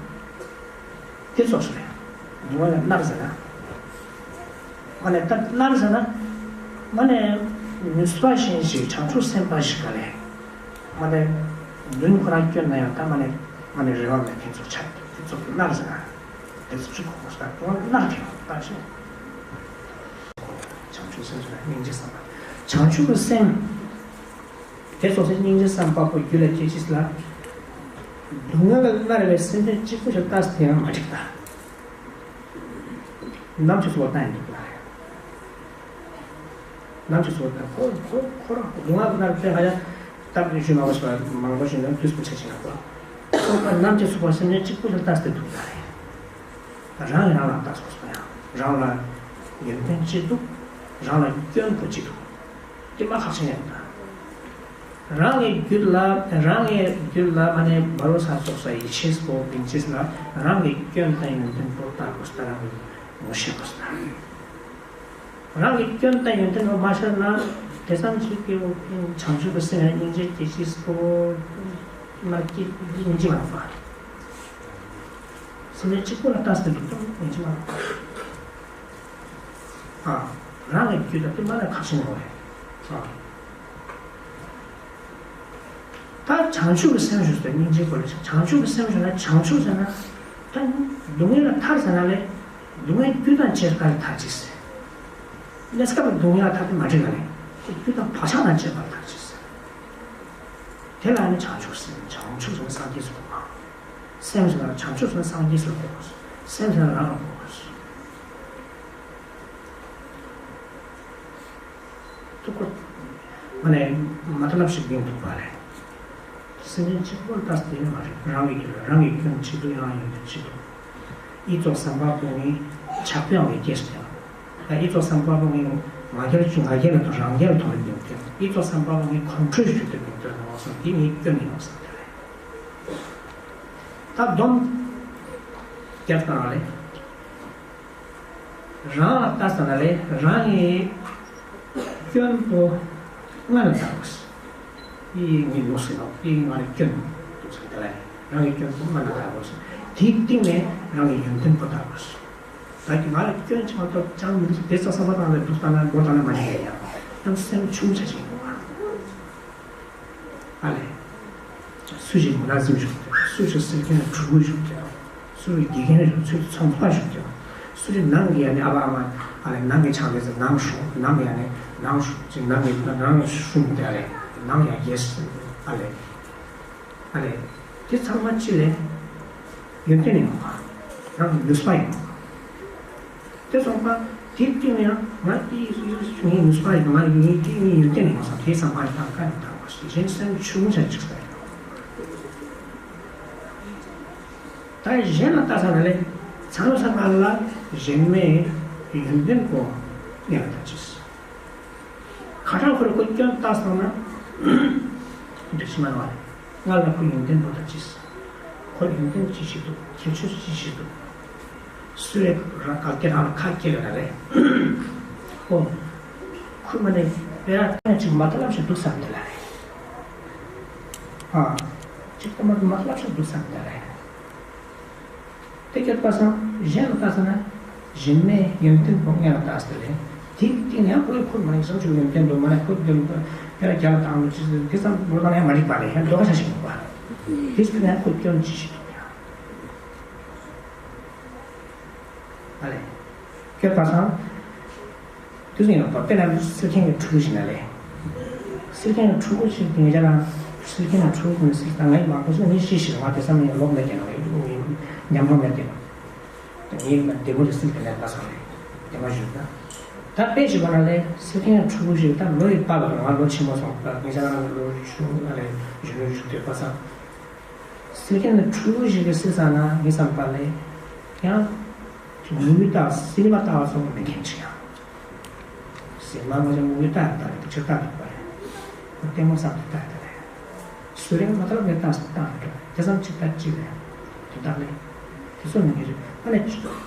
དེ་ཙོགས་སུ་རེད། སྡུག་བསྔལ་མནར་ཟེར་ན། མ་ནི་ད་མནར་ཟེར་ན། མ་ནི་ནུས་པ་ཞན་ཞིག་བྱང་ཆུབ་སེམས་དཔའ་ཞིག་ག་ལས། མ་ནི་མདུན་ཁོ་རང་སྐྱོན་ན་ཡང་ད་མ་ནི་མ་ནི་རེ་བ་མེད་མཁན་ཙོགས་ཆགས་དེ་ཙོགས་མནར་ཟེར་ན། དེ་ཙོགས་ཅིག་གོ་དགོས་ས་སྡུག་བསྔལ་མནར་དེ་ཡང་ད་ཞིག་བྱང་ཆུབ་སེམས་ཟེར་ན་སྙིང་རྗེ་བསམ་པ། བྱང་ཆུབ་ཀྱི་སེམས། དེ་ཙོགས་སེ་སྙིང་རྗེ་བསམ་པ་པོ་རྒྱུད་ལ་སྐྱེ་ཅེས་ལ། སྡུག་བསྔལ་ལ་མནར་བའི་སེམས་ཅན་གཅིག་པུ་ཞིག་ལྟས་ཏེ་ཡང་མ་འགྲིག་ད། ནམ་ཞིག་སོ་ད་ཡིན་འདུག་ད། ནམ་ཞིག་སོ་ད་ཁོ་ཁོ་ཁོ་རང་སྡུག་བསྔལ་མནར་ཏེ་ཧ་ཡ་སྟབས་བདེ་ཞུ་མ་བ་ཞིག་མང་པོ་ཞིག་ན་དུས་པོ་ཆ་ཆེ་ཡང་པ། ཁོ་ནམ་ཞིག་སོ་པ་སེམས་ཅན་གཅིག་པུ་ཞིག་ལྟས་ཏེ་འདུག་ད། རང་གིས་རང་ལ་ལྟ་སོང་སོང་ཡང་རང་ལ་ཡོན་ཏན་ཅི་འདུག་རང་ལ་སྐྱོན་པོ་ཅི་འདུག་དེ་མ་ཁག་ཆེན་ཡང་ད། རང་གི་རྒྱུད་ལ་རང་གི་རྒྱུད་ལ་མ་ནི་བར་རོ་ས་ཙོགས་ས་ཡིད་ཆེས་པོ་བིང་ཆེས་ལ་རང་གི་སྐྱོན་དང་ཡོན་ཏན་པོ་ལྟ་དགོས་ད་རང་གི་ངོ་ཤེས་དགོས་ད། རང་གི་སྐྱོན་དང་ཡོན་ཏན་པོ་མ་ཤེས་ན་དེ་ཙམ་ཞིག་གི་བྱང་ཆུབ་ཀྱི་སེམས་ཡང་སྙིང་རྗེ་སྐྱེ་ཅེས་པོ་མ་སྐྱེ་སྙིང་རྗེ་མ་ལོག་པ། སེམས་ཅན་གཅིག་པུ་ལ་ལྟས་ཏེ་འདུག་ཏུ་ཡིན་གཅིག་མ་རེད། ཨ། རང་གི་རྒྱུད་ལ་དེ་མ་ནི་ཁག་ཆེན་ཡོད་རེད། ཨ། ད་བྱང་ཆུབ་ཀྱི་སེམས་ཞུ་ཟེར་སྙིང་རྗེ་པོ་ལ་བྱང་ཆུབ་ཀྱི་སེམས་ཞུ་ན་བྱང་ཆུབ་ཟེར་ན་ད་སྡུག་བསྔལ་ལ་ཐར་ཟེར་ན་ལས་སྡུག་བསྔལ་རྒྱུ་དང་བཅས་པ་ལ་ཐར་ཅིག་ཟེར། གནས་སྐབས་ལ་སྡུག་བསྔལ་ལ་ཐར་ཏེ་མ་འགྲིག་ག་ལས་རྒྱུ་དང་བག་ཆགས་དང་བཅས་པ་ལ་ཐར་ཅིག་ཟེར། དེ་ལ་ནི་བྱང་ཆུབ་སེམས། བྱང་ཆུབ་ཟེར་ན་སངས་རྒྱས་སུ་གོ་མ། སེམས་ཟེར་ན་བྱང་ཆུབ་ཟེར་ན་སངས་རྒྱས་སུ་གོ་དགོས། སེམས་ཟེར་ན་རང་ལ་གོ་དགོས། ཐུགས་ཁོ་མ་ནས་མ་ཐ་ལབ་ཞིག་གིན་འདུག་པ་རེད། སེམས་ཅན་གཅིག་པོར་ལྟས་ཏེ་མ་རེད། རང་གི་རྒྱུད་ལ་རང་གི་སྐྱོན་ཅི་འདུག་ཡང་ཡོན་ཏན་ཅི་འདུག་ཨི་ཙོགས་བསམ་པ་པོ་ནི་ཆགས་པའི་དབང་གིས་སྐྱེས་ཏེ་ཡང་། ད་ཨི་ཙོགས་བསམ་པ་པོ་ནི་ང་རྒྱལ་ཅུང་ང་རྒྱལ་ལ་དང་རང་རྒྱལ་ལ་མཐོང་བའི་སྟེང་དུ། ཨི་ཙོགས་བསམ་པ་པོ་ནི་ཁོང་ཁྲོའི་ཞུ་དེ་སྟེང་དུ་ཡང་བསམ་དེ་ནི་སྐྱོན་ཡིན་ནོ་བསམ་དེ་རེད། ད་སྡོམ་རྒྱབ་བཏང་བ་ལས། རང་ལ་ལྟས་ན་ལས་རང་གི་སྐྱོན་པོ་སྔ་ལ་ལྟ་དགོས། ཨི་ངའི་ལུགས་སུ་ཡོད། ཨི་ང་ལ་སྐྱོན་འདུག་ཟེར་དེ་ལ་རང་གི་སྐྱོན་པོ་སྔ་ལ་ལྟ་དགོས། དེའི་སྟེང་ནས་རང་གི་ཡོན་ཏན་པོ་ལྟ་དགོས། ད་ཀྱི་ང་ལ་སྐྱོན་ཅི་མ་གཏོགས་ཅང་མི་འདུག་དེ་ཙམ་བསམ་པ་བཏང་ནས་འདུག་ལྟ་ན་མགོ་ལྟ་ན་མ་ཉན་ཡ་ཡང་སེམས་ཆུང་ཆ་ཞིག་ཡོང་བ། ཨ་ལེ། སུ་ཞིག་མུ་ལ་ཟིམ་བཞུགས་ཏེ། སུ་ཞིག་སེར་ཁན་ཕྲུ་གུ་བཞུགས་ཏེ། སུ་ཞིག་དགེ་རྒན་བཞུགས། སུ་ཞིག་ཚོང་པ་བཞུགས་ཏེ། སུ་ཞིག་ནང་གི་ཡ་ནི་ཨ་ཕ་ཨ་མ་ཨ་ལེ་ནང་གི་ཕྱག་ལས་ཟེར་ནང་ཞུ་ནང་གི་ཡ་ནི་ནང་ཞུ་ཅིག་ནང་གི་ནང་ཞུ་ཏེ་ཨ་ལེ་ནང་ཡ་རྒྱལ་སྲིད་ཨ་ལེ་ཨ་ལེ་དེ་ཚང་མ་ཅི་ལེ་ཡོན་ཏན་ཡིན་ནོ། རང་གི་ནུས་པ་ཡིན་ནོ། དེ་སོང་པ་དེ་སྟེང་ནས་ཡང་ང་དེ་ངའི་ནུས་པ་ཡིན། ང་ཡིན་དེ་ངའི་ཡོན་ཏན་ཡིན་བསམ་དེ་བསམ་པ་ཡང་དག་ཡང་དག་པ་ཞིག་གཞན་སེམས་ཆུང་ཆ་ཅིག་ས་ཡིན། ད་གཞན་ལ་ལྟ་ས་ན་ལས་ཚང་ས་ང་ལ་གཞན་མའི་ཡོན་ཏན་གོ་ནས་ལ་ལྟ་ཅིག་ཁ་ཁྲག་ཁོར་ཁོ་སྐྱོན་ལྟ་སོང་ན། འདྲ་ཞིག་མ་ནོར་བ་ལེ། ང་ལ་ཁོ་ཡོན་ཏན་པོ་ད་ཅི། ཁོ་ཡོན་ཏན་ཅི་ཞིག་འདུག་ཁྱད་ཆོས་ཅི་ཞིག་འདུག་སུ་རེ་རང་ག་ལ་ཁ་སྐྱེལ་ལ་རེ། ཨོ། ཁོ་མ་ནེ་བེ་ར་ཏེ་ན་ཅིག་མ་ཐ་ལབ་ཞིག་འདུག་བསམ་ཏེ་ལ་རེ། ཨ། ཅིག་ཏ་མ་མ་ཐ་ལབ་ཞིག་འདུག་བསམ་ཏེ་ལ་རེ། ཏེ་སྐྱོད་པ་སང་གཞན་ལ་ལྟས་ན་གཞན་མའི་ཡོན་ཏན་པོ་ངེ་ལ་ལྟས་ཏེ་ལེ། ཏེ་ཏེ་ནེ་ཁོའི་ཁོ་མ་ནེ་བསམ་ཚུལ་ཡོན་ཏན་པོ་མ་ནེ་ཁོ་ཡོན་ཏན་པོ་རྒྱལ་ལ་བཏང་ནོ་ཅི་ཟེར་ཏེ་བསམ་བློ་བཏང་ན་ཡང་མ་འགྲིག་པ་ལེ། ཡང་དོ་ག་ཆ་ཞིག་འདུག་པ། ཏེ་ཏེ་ནེ་ཁོ་སྐྱོན་ཅི་ཞིག་འདུག་ཡ། ཨ་ལེ། སྐྱོད་པ་སང་། དུས་ཡིན་ནོག་པ། དཔེར་ན་སིལ་མཁན་གྱི་ཕྲུ་གུ་ཞིག་ན་ལེ། སིལ་མཁན་གྱི་ཕྲུ་གུ་ཞིག་དེ་ང་རང་སིལ་མཁན་གྱི་ཕྲུ་གུ་ཀུན་སིལ་ད་ང་ཡི་མང་པོ་ཞིག་ནི་ཤེས་ཤིག་ང་དེ་བསམ་ཡང་ལོག་མེད་ཀྱང་ལེ་ཉམས་མྱོང་མེད་ཀྱང་ངའི་མ་བདེ་མོ་རེ་སིལ་གྱི་ལེ་ད་བསམ་ལེ་དེ་མ་ཞུ་ད། ད་དཔེ་ཞིག་པ་ན་ལེ་སིལ་མཁན་གྱི་ཕྲུ་གུ་ཞིག་ད་ལོ་ཡི་པ་བ་ང་ལོ་ཆེན་མོ་སོང་ད་ང་རང་ལོ་ཆུང་ང་ལེ་གཞོན་ནུ་ཞིག་དུས་པ་སང་། སིལ་མཁན་ནི་ཕྲུ་གུ་ཞིག་གི་སིལ་ས་ན་ངའི་བསམ་པ་ལེ། ཡང་། མུ་གུ་ད་སིལ་མ་ལྟ་བ་སོགས་མེད་མཁན་ཅིག་ཡང་། སིལ་མ་ངོ་ཅན་མུ་གུ་ལྟ་ལྟ་ལེ་ཅིག་ལྟ་ལྟ་པ་ལེ། ལྟད་མོ་བསམ་ལྟ་ལྟ་ལེ། སུ་རེ་མ་ལྟ་ལ་མེད་ལྟ་ལྟ་ལྟ་ལེ་དེ་བསམ་ཅིག་ལྟ་ཅིག་ལེ། དོན་དག་ལེ། དེ་ཚོ་མེད་མཁན་ཅིག་ཨ་ལེ།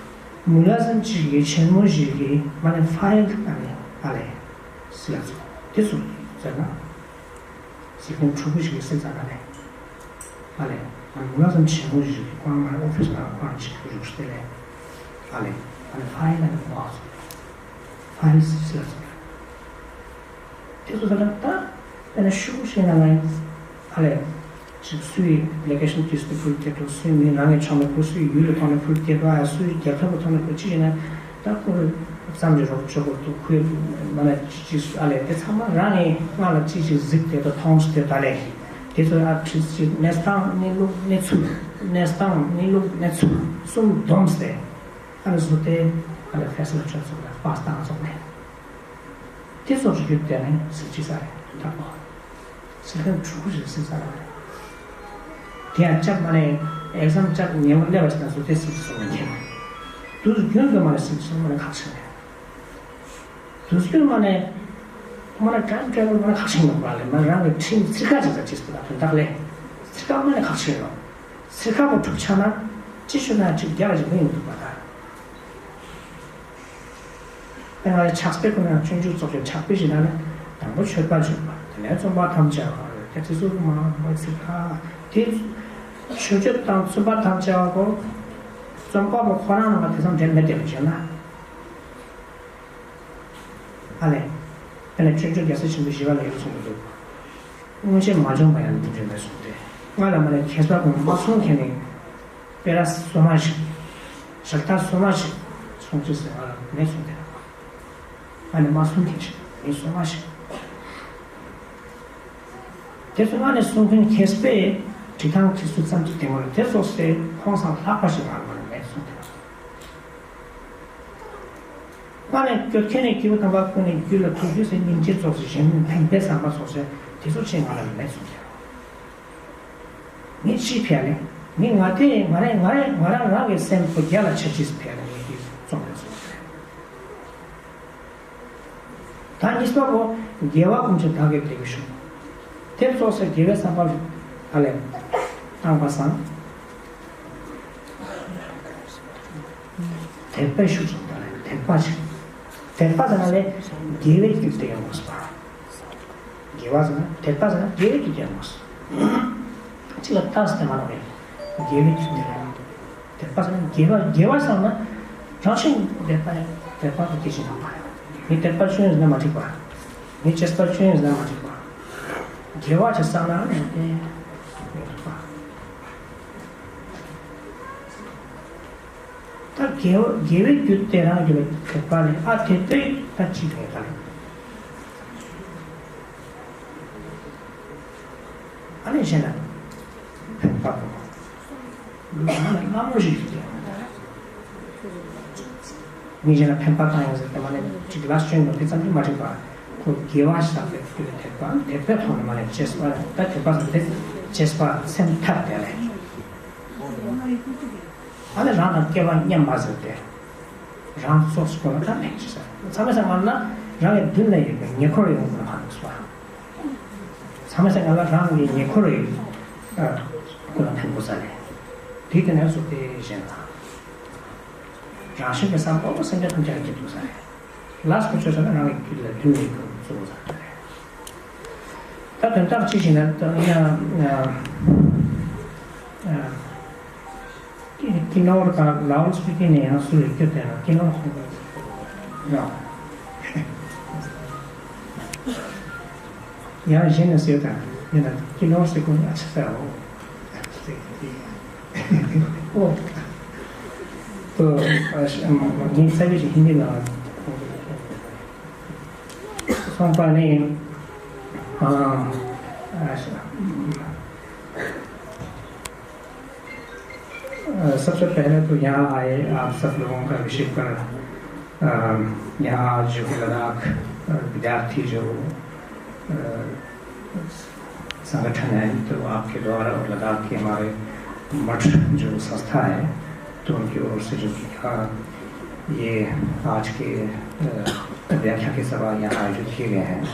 མུ་ལ་ཙམ་ཅིག་གི་ཆེན་མོ་ཞིག་གི་མ་ནེ་ཕ་ཡལ་ཨ་ལེ་ཨ་ལེ། སིལ་ལ་ཚོ་དེ་ཚོ་ཟེར་ན། སིལ་མཁན་ཕྲུ་གུ་ཞིག་གི་སིལ་ཙ་ན་ལེ། ཨ་ལེ། ཨ་ནི་མུ་ལ་ཙམ་ཆེན་མོ་ཞིག་གི་ཁོ་རང་མ་ནེ་ཨོ་ཕིས་ནང་ཁོ་རང་ཅིག་བཞུགས་ཏེ་ལེ། ཨ་ལེ། ཨ་ནི་ཕ་ཡལ་ཨ་ནི་ཁོ་རང་ཚོ། ཕ་ཡལ་སིལ་ལ་ཚོ། དེ་ཚོ་ད་ལྟ་དཔེར་ན་ཤུགས་ཤིག་ན་ང་ཨ་ལེ། ཅིག་སུའི་ལོ་ཀེ་ཤན་ཏུས་ཏེ་ཕུལ་ཏེ་འགྲོ་སུའི་མི་རང་གི་ཆོག་མེད་པོ་སུའི་ཡུལ་ལ་ཐོག་ནེ་ཕུལ་ཏེ་འགྲོ་ཨ་སུའི་རྒྱལ་ཁབ་ལ་ཐོག་ནེ་ཕུལ་ཅི་ཡིན་ན་ད་ཁོ་ཙམ་གྱི་རོགས་ཆོག་གོ་ཏུ་ཁོའི་མ་ན་ཅི་ཅི་ཨ་ལེ་དེ་ཚང་མ་རང་གི་ང་ལ་ཅི་ཅི་གཟིགས་ཏེ་ད་མཐོང་སྟེ་ད་ལེ་དེ་ཚོ་ཨ་ཁྲིད་ཅི་གནས་སྟངས་གནས་ལུགས་གནས་ཚུལ་གནས་སྟངས་གནས་ལུགས་གནས་ཚུལ་གསུམ་བསྡོམས་ཏེ་ཨ་ལེ་བཟོ་སྟེ་ཨ་ལེ་ཕེ་སི་ལ་ཆོད་ཚོགས་ལ་པ་སྟངས་ཚོགས་ནས། དེ་ཚོ་རིགས་རྒྱུད་དེ་ནི་སིལ་ཅི་ས་རེད་དོན་དག་པོ། སིལ་མཁན་ཕྲུ་གུ་ཞིག་སིལ་ས་རེད། དེ་ཡང་ལྕགས་མ་ནེ་ཨེག་ཟམ་ལྕགས་ཉེ་བོ་སླེབས་པ་ཞིག་ན་བཟོ་དེ་སིལ་ཅི་སོང་མི་མཁན། དུས་རྒྱུན་དུ་མ་ནེ་སིལ་ཅི་སོང་མ་ནེ་ཁག་ཆེན་རེད། དུས་རྒྱུན་མ་ནེ་མ་ནེ་ཊའིམ་ཊེ་བལ་མ་ནེ་ཁག་ཆེན་ཡོང་པ་ལས་མ་རང་གི་ཁྲིམས་ཚིག་ཁ་ཅིག་ད་ཅིག་སྤེ་ར་དོན་དག་ལས་ཚིག་ཁ་མ་ནེ་ཁག་ཆེན་ཡོང་། ཚིག་ཁ་པོ་འཁྲུག་ཆ་ན་ཅི་ཞུ་ན་ཅིག་རྒྱ་ལ་ཅིག་མི་ཡོང་འདུག་པ་ད། དེ་ང་ལས་ཕྱག་དཔེ་ཁོ་ན་སྤྱོད་འཇུག་ཚོགས་ཀྱི་ཕྱག་དཔེ་ཞིག་ན་ནི་དང་པོ་མཆོད་པ་མཆོད་པ་དེ་ནས་རྩོམ་པ་ཐམས་ཅད་པ་རེད་དེ་ཚོ་མ་མ་ཚིག་ཁ་དེ་མཆོད་བརྗོད་དང་རྩོམ་པ་ཐམས་ཅད་པ་གོ་རྩོམ་པ་པོ་ཁོ་རང་ལ་དེ་ཚང་འབྲེལ་མེད་དེ་བྱས་ན། ཨ་ལེ། དེ་ནས་སྤྱོད་འཇུག་རྒྱལ་སྲས་ཆེན་པོའི་ཞི་བ་ལྷ་ཡུལ་གསུངས་འདུག་སྔོན་ཆད་མ་བྱུང་བ་ཡང་འདི་འདྲ་མེད་གསུངས་ཏེ། ང་ལ་མ་ནེ་མཁས་པ་ཀུན་མ་གསུང་མཁན་ནི་སྤེ་ར་སོ་མ་ཞིག་ཞག་ཐ་སོ་མ་ཞིག་གསུང་ཅི་ཟེར་ང་ལ་མེད་གསུངས་ཏེ། ང་ནི་མ་གསུང་མཁན་ཞིག་མི་སོ་མ་ཞིག་དེ་ཚོ་ང་ནི་གསུང་མཁན་མཁས་པའི་བྲིས་ཐང་ཁྲིད་ཚུལ་ཙམ་ཅིག་དེ་མོ་རེད། དེ་ཚོ་སེ་ཁོང་སང་ལྷག་པ་ཞིག་ང་ལ་མ་ནེ་མེད་གསུངས་ཏེ། ང་ནི་སྐྱོད་མཁན་ནི་སྐྱེས་བུ་དམ་པ་ཀུན་ནི་རྒྱུད་ལ་ཐུགས་རྗེ་སེ་སྙིང་རྗེ་ཚོགས་སེ་གཞན་ཕན་པའི་བསམ་པ་ཚོགས་སེ་དེ་ཚོ་ཆེ་ང་ལ་མེད་གསུངས་ཀྱང་། ངས་ཅི་ཕི་ཡ་ལེ། ངས་ང་དེ་ང་རེ་ང་རེ་ང་རང་རང་གི་སེམས་པོ་རྒྱ་ལ་ཆ་ཅིས་ཕི་ཡ་ལེ་ངས་དེ་རྩོམ་རེ་སོང་། ད་གཉིས་པ་པོ་དགེ་བ་ཀུན་གྱི་བདག་གིས་དེ་བས་ཞུ། དེ་ཚོགས་སེ་དགེ་བའི་བསམ་པ་ཨ་ལེ་བཏང་པ་སང་། དད་པའི་ཤུགས་ཀྱིས་ད་ལེ་དད་པ་ཞིག་དད་པ་ཟེར་ན་ལེ་དགེ་བའི་རྒྱུ་དེ་ཡོང་དགོས་པ། དགེ་བ་ཟེར་ན་དད་པ་ཟེར་ན་དགེ་བའི་རྒྱུ་དེ་ཡོང་དགོས། གཅིག་ལ་ལྟས་ཏེ་མ་ནོར་བའི་དགེ་བའི་རྒྱུ་དེ་ཡོང་དགོས། དད་པ་ཟེར་ན་དགེ་བ་དགེ་བ་ཟེར་ན་རང་བཞིན་དད་པ་དད་པ་དེ་སྐྱེ་ཞིང་ཡོང་པ་ཡིན། མི་དད་པ་ཅུང་ཡིན་ཟེར་ན་མ་འགྲིག་པ། མི་བྱས་པ་ཅུང་ཡིན་ཟེར་ན་མ་འགྲིག་པ། དགེ་བ་ཅི་བསགས་ན་ཡང་དེ་མི་འགྲིག་པ། ད་དགེ་བ་དགེ་བའི་རྒྱུ་དེ་རང་རྒྱུད་ལ་དད་པ་ལས་ཨ་དད་པའི་ད་ཅི་དགེ་ད་ལེ། ཨ་ནི་གཞན་ལ་ཕན་པ་དང་། ལ་ལ་མོ་ཞིག་ཡོད་དེ། མི་གཞན་ལ་ཕན་པ་བཏང་ཡང་ཟེར་ཏེ་མ་ནེ་ཅིག་ལ་སྐྱོན་ཡོད་དེ་ཙམ་གྱིས་མ་འགྲིག་པ། ཁོ་དགེ་བ་བསགས་པའི་དེ་ལ་དད་པ་དད་པའི་ཐོག་ནས་མ་ནེ་བྱས་པ་ད་དད་པ་ཟེར་ཏེ་བྱས་པ་སེམས་ཐག་དེ་ལས། ཨ་ནི་རང་དང་སྐལ་བ་མཉམ་པ་ཟེར་ཏེ། རང་སོ་སོ་ལ་ད་མེད་ཅི་ཟེར། ཚང་མས་ཚང་མ་ན་རང་གི་མདུན་ལ་ཡོད་པའི་ཉེ་འཁོར་ཡོང་དགོས་ན་ཧ་གོ་སོང་། ཚང་མས་ང་ལ་རང་གི་ཉེ་འཁོར་རེ་ཨ་ཁོ་ལ་ཕན་པོ་ས་རེད། དེ་དེ་ནས་བཟུང་སྟེ་གཞན་ལ་རང་བཞིན་གྱི་བསམ་པ་བོ་སེམས་ཅན་ཐམས་ཅད་ལ་སྐྱིད་པོ་ས་རེད། ལས་པོ་ཆོས་ས་ན་རང་གི་རྒྱུད་ལ་ལྷུན་གྱིས་གཙོ་བོ་ས་རེད། ད་དོན་དག་ཅི་ཞིག་ན་ད་ཡང་ཨ་ཨ་ཀི་ནོར་དང་ལའོ་སི་པི་ཏི་ནས་ཡང་སུ་རེ་སྐྱོད་དེ་ན་ཀི་ནོར་ཁོང་ཡང་ཡང་གཞན་ནས་ཟེར་དང་ཡང་ན་ཀི་ནོར་ཟེར་ཁོང་ཡང་ཆ་ས་འོ། འོ། ཏོ་ཨ་ཤ་ངའི་ཚ་བའི་ཞིག་ཧིན་དི་ནང་སོང་པ་ནི་ཨ་ཨ་ཤ། अ, सबसे पहले तो यहाँ आए आप सब लोगों का विषय पर, अ, यहाँ आज जो है लद्दाख, अ, विद्यार्थी जो, अ, संगठन है, तो आपके द्वारा और लद्दाख के हमारे मठ जो संस्था है, तो उनकी ओर से जो कि यहाँ ये आज के, अ, व्याख्या के सभा यहाँ आयोजित किए गए हैं।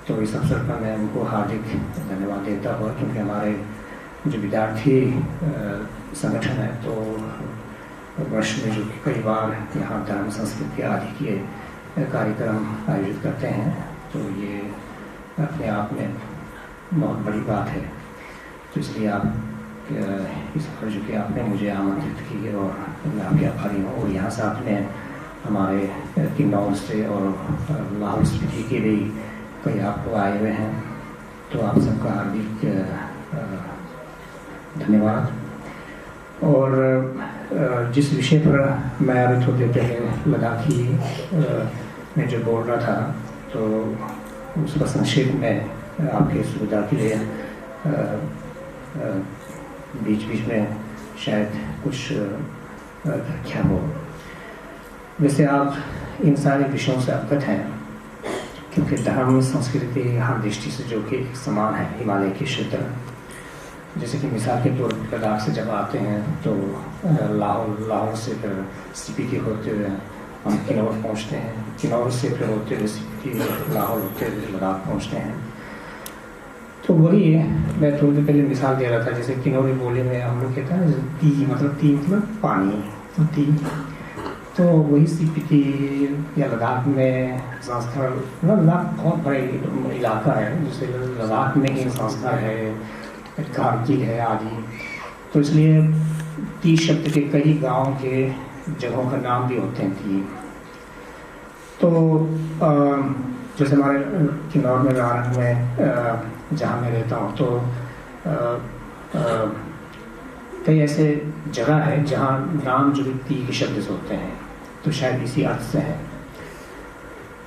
तो इस अवसर पर मैं उनको हार्दिक धन्यवाद देता हुआ, क्योंकि हमारे जो विद्यार्थी, अ, संगठन है, तो वर्ष में जो कि कई बार यहाँ धर्म, संस्कृति आदि के, अ, कार्यक्रम आयोजित करते हैं, तो ये अपने आप में बहुत बड़ी बात है। तो इसलिए आप, अ, इस बार जो कि आपने मुझे आमंत्रित की और मैं आपके आभारी हूँ। और यहाँ साथ में हमारे, अ, किन्नौर से और, अ, लाहौल स्पीति के भी कई आप आए हुए हैं, तो आप सबका हार्दिक, अ, अ, धन्यवाद। और, अ, जिस विषय पर मैं अभी थोड़ी देर पहले लद्दाखी, अ, में जो बोल रहा था, तो उसका संक्षेप में आपके सुविधा के लिए, अ, अ, बीच-बीच में शायद कुछ, अ, व्याख्या हो। वैसे आप इन सारे विषयों से अवगत हैं, क्योंकि धर्म, संस्कृति हर दृष्टि से जो कि एक समान है, हिमालय के क्षेत्र। जैसे कि मिसाल के तौर पर लद्दाख से जब आते हैं तो, अ, लाहौल, लाहौल से फिर स्पीति होते हुए हम किन्नौर पहुंचते हैं, किन्नौर से फिर होते हुए स्पीति, लाहौल होते हुए लद्दाख पहुंचते हैं। तो वही है, मैं थोड़ी देर पहले मिसाल दे रहा था, जैसे किन्नौरी बोली में हम लोग कहते हैं ना, जैसे ती, मतलब ती मतलब पानी, तो ती, तो वही स्पीति या लद्दाख में संस्कार, मतलब लद्दाख बहुत बड़ा इलाका है, जैसे लद्दाख में ही संस्कार है, कारगिल है आदि। तो इसलिए ती शब्द के कई गांव के जगहों का नाम भी होते हैं ती। तो, अ, जैसे हमारे, अ, किन्नौर में, रारंग में, अ, जहाँ मैं रहता हूँ, तो, अ, अ, कई ऐसे जगह है, जहाँ नाम जो भी ती के शब्द से होते हैं, तो शायद इसी अर्थ से है।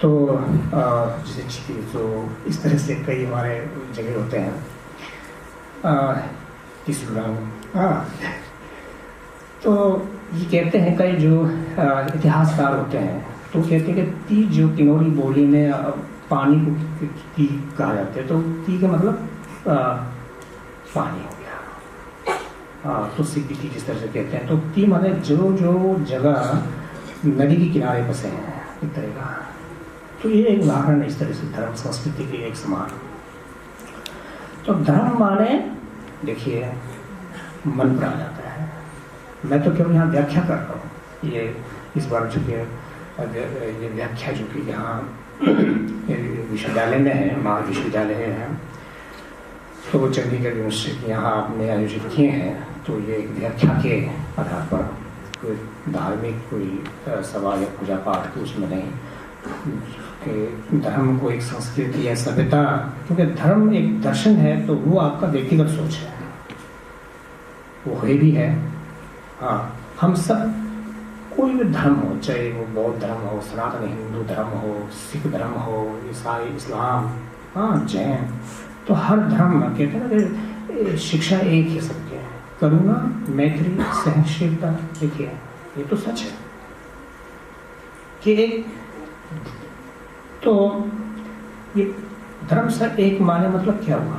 तो, अ, जैसे छिपी, तो इस तरह से कई हमारे जगह होते हैं। अ, तिसुरंग, हाँ। तो ये कहते हैं कई जो, अ, इतिहासकार होते हैं, तो कहते हैं कि ती जो किन्नौरी बोली में, अ, पानी को ती कहा जाता है, तो ती का मतलब, अ, पानी हो गया। हाँ, तो स्पीति जिस तरह से कहते हैं, तो ती माने जो, जो जगह नदी के किनारे बसे हैं, इस तरह का। तो ये एक उदाहरण है इस तरह से धर्म संस्कृति के एक समान। तो धर्म माने, देखिए, मन पर आ जाता है। मैं तो केवल यहाँ व्याख्या कर रहा हूँ। ये इस बार जो कि, अ, ये व्याख्या जो कि यहाँ, ये विश्वविद्यालय में है, महाविश्वविद्यालय है, तो वो चंडीगढ़ यूनिवर्सिटी के यहाँ आपने आयोजित किए हैं, तो ये एक व्याख्या के आधार पर, कोई धार्मिक, कोई, अ, सभा या पूजा पाठ कुछ में नहीं। कि धर्म को एक संस्कृति या सभ्यता, क्योंकि धर्म एक दर्शन है, तो वो आपका व्यक्तिगत सोच है, वो है भी है। हाँ, हम सब कोई भी धर्म हो, चाहे वो बौद्ध धर्म हो, सनातन हिंदू धर्म हो, सिख धर्म हो, ईसाई, इस्लाम, हाँ, जैन, तो हर धर्म में कहते हैं ना कि, ए, शिक्षा एक ही सबके है, करुणा, मैत्री, सहनशीलता। देखिए, ये तो सच है कि एक, तो ये धर्म से एक माने मतलब क्या हुआ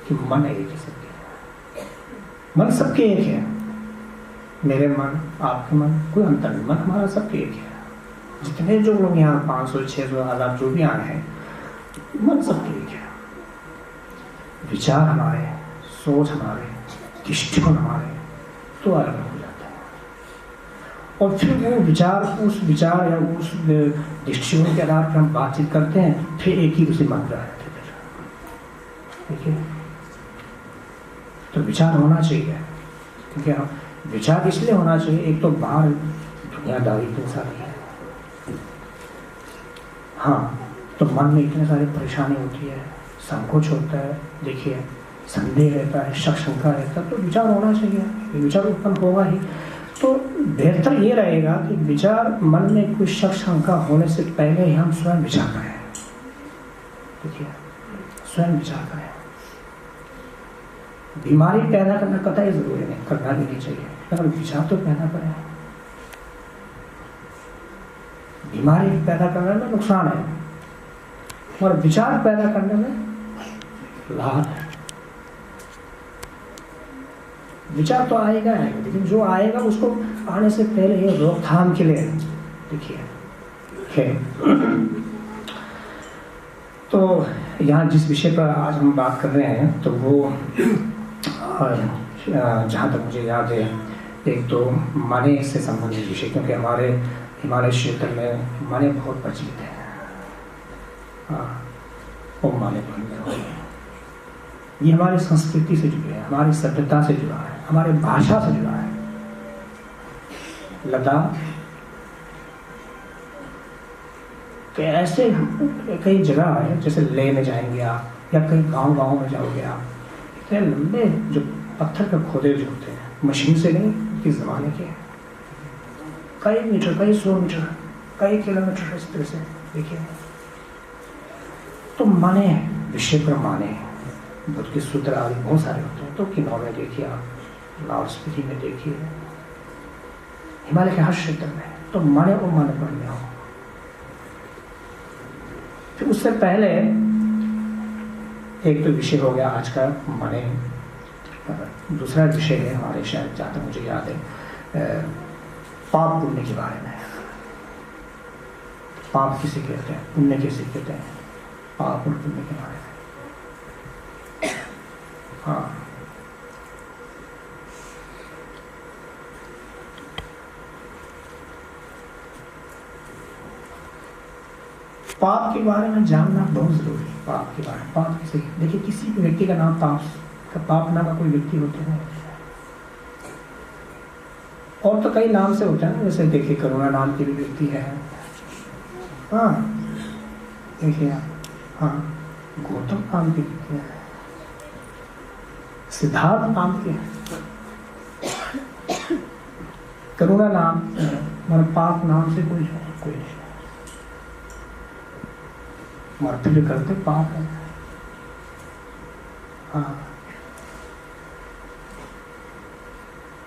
कि मन एक है सबके। मन सबके एक है। मेरे मन, आपके मन, कोई अंतर नहीं। मन हमारा सबके एक है। जितने जो लोग यहाँ पाँच सौ, छह सौ, हजार जो भी आए हैं, मन सबके एक है। विचार हमारे, सोच हमारे, दृष्टिकोण हमारे तो अलग अलग हो जाता है। और फिर वो विचार, उस विचार या उस दृष्टिकोण के आधार पर हम बातचीत करते हैं, फिर एक ही दूसरे मत पर आ जाते हैं। देखिए, तो विचार होना चाहिए, क्योंकि हम विचार इसलिए होना चाहिए, एक तो बाहर दुनियादारी इतनी सारी है, हाँ, तो मन में इतनी सारी परेशानी होती है, संकोच होता है, देखिए, संदेह रहता है, शक शंका रहता है, तो विचार होना चाहिए, विचार उत्पन्न होगा ही। तो बेहतर ये रहेगा कि विचार, मन में कोई शक शंका होने से पहले ही हम स्वयं विचार करें। देखिए, स्वयं विचार करें। बीमारी पैदा करना कतई जरूरी नहीं, करना भी नहीं चाहिए, लेकिन विचार तो पैदा करें। बीमारी पैदा करने में नुकसान है, और विचार पैदा करने में लाभ है। विचार तो आएगा, आएगा, लेकिन जो आएगा, उसको आने से पहले ये रोकथाम के लिए, देखिए, खैर। तो यहाँ जिस विषय पर आज हम बात कर रहे हैं, तो वो, अ, अ, जहाँ तक मुझे याद है, एक तो माने से संबंधित विषय, क्योंकि हमारे हिमालय क्षेत्र में माने बहुत प्रचलित है। हाँ, वो माने पर निर्भर है। ये हमारी संस्कृति से जुड़े हैं, हमारी सभ्यता से जुड़ा है, हमारी भाषा से जुड़ा है। लद्दाख के ऐसे कई जगह है, जैसे लेह में जाएंगे आप, या कई गांव, गांव में जाओगे आप, इतने लंबे जो पत्थर के खोदे जो होते हैं, मशीन से नहीं, उनके जमाने के, कई मीटर, कई सौ मीटर, कई किलोमीटर इस तरह से, देखिए। तो माने, विषय पर माने, बुद्ध के सूत्र आदि बहुत सारे होते हैं। तो किन्नौर में देखिए आप, लाहौल स्पीति में देखिए, हिमालय के हर क्षेत्र में, तो माने वो माने पर में हो। फिर उससे पहले एक तो विषय हो गया आज का, माने, अ, दूसरा विषय है हमारे, शायद जहाँ तक मुझे याद है, अ, पाप पुण्य के बारे में। पाप किसे कहते हैं, पुण्य किसे कहते हैं, पाप और पुण्य के बारे में। हाँ। पाप के बारे में जानना बहुत जरूरी है। पाप के बारे में, पाप किसे, देखिए, किसी भी व्यक्ति का नाम पाप, का पाप नाम का कोई व्यक्ति होता है? और तो कई नाम से होता है ना, जैसे देखिए, करुणा नाम की भी व्यक्ति है। हाँ, देखिए आप, हाँ, गौतम नाम की व्यक्ति है, सिद्धार्थ नाम की है। करुणा नाम, मतलब, पाप नाम से कोई, कोई नहीं। मरते भी करते पाप है। हाँ।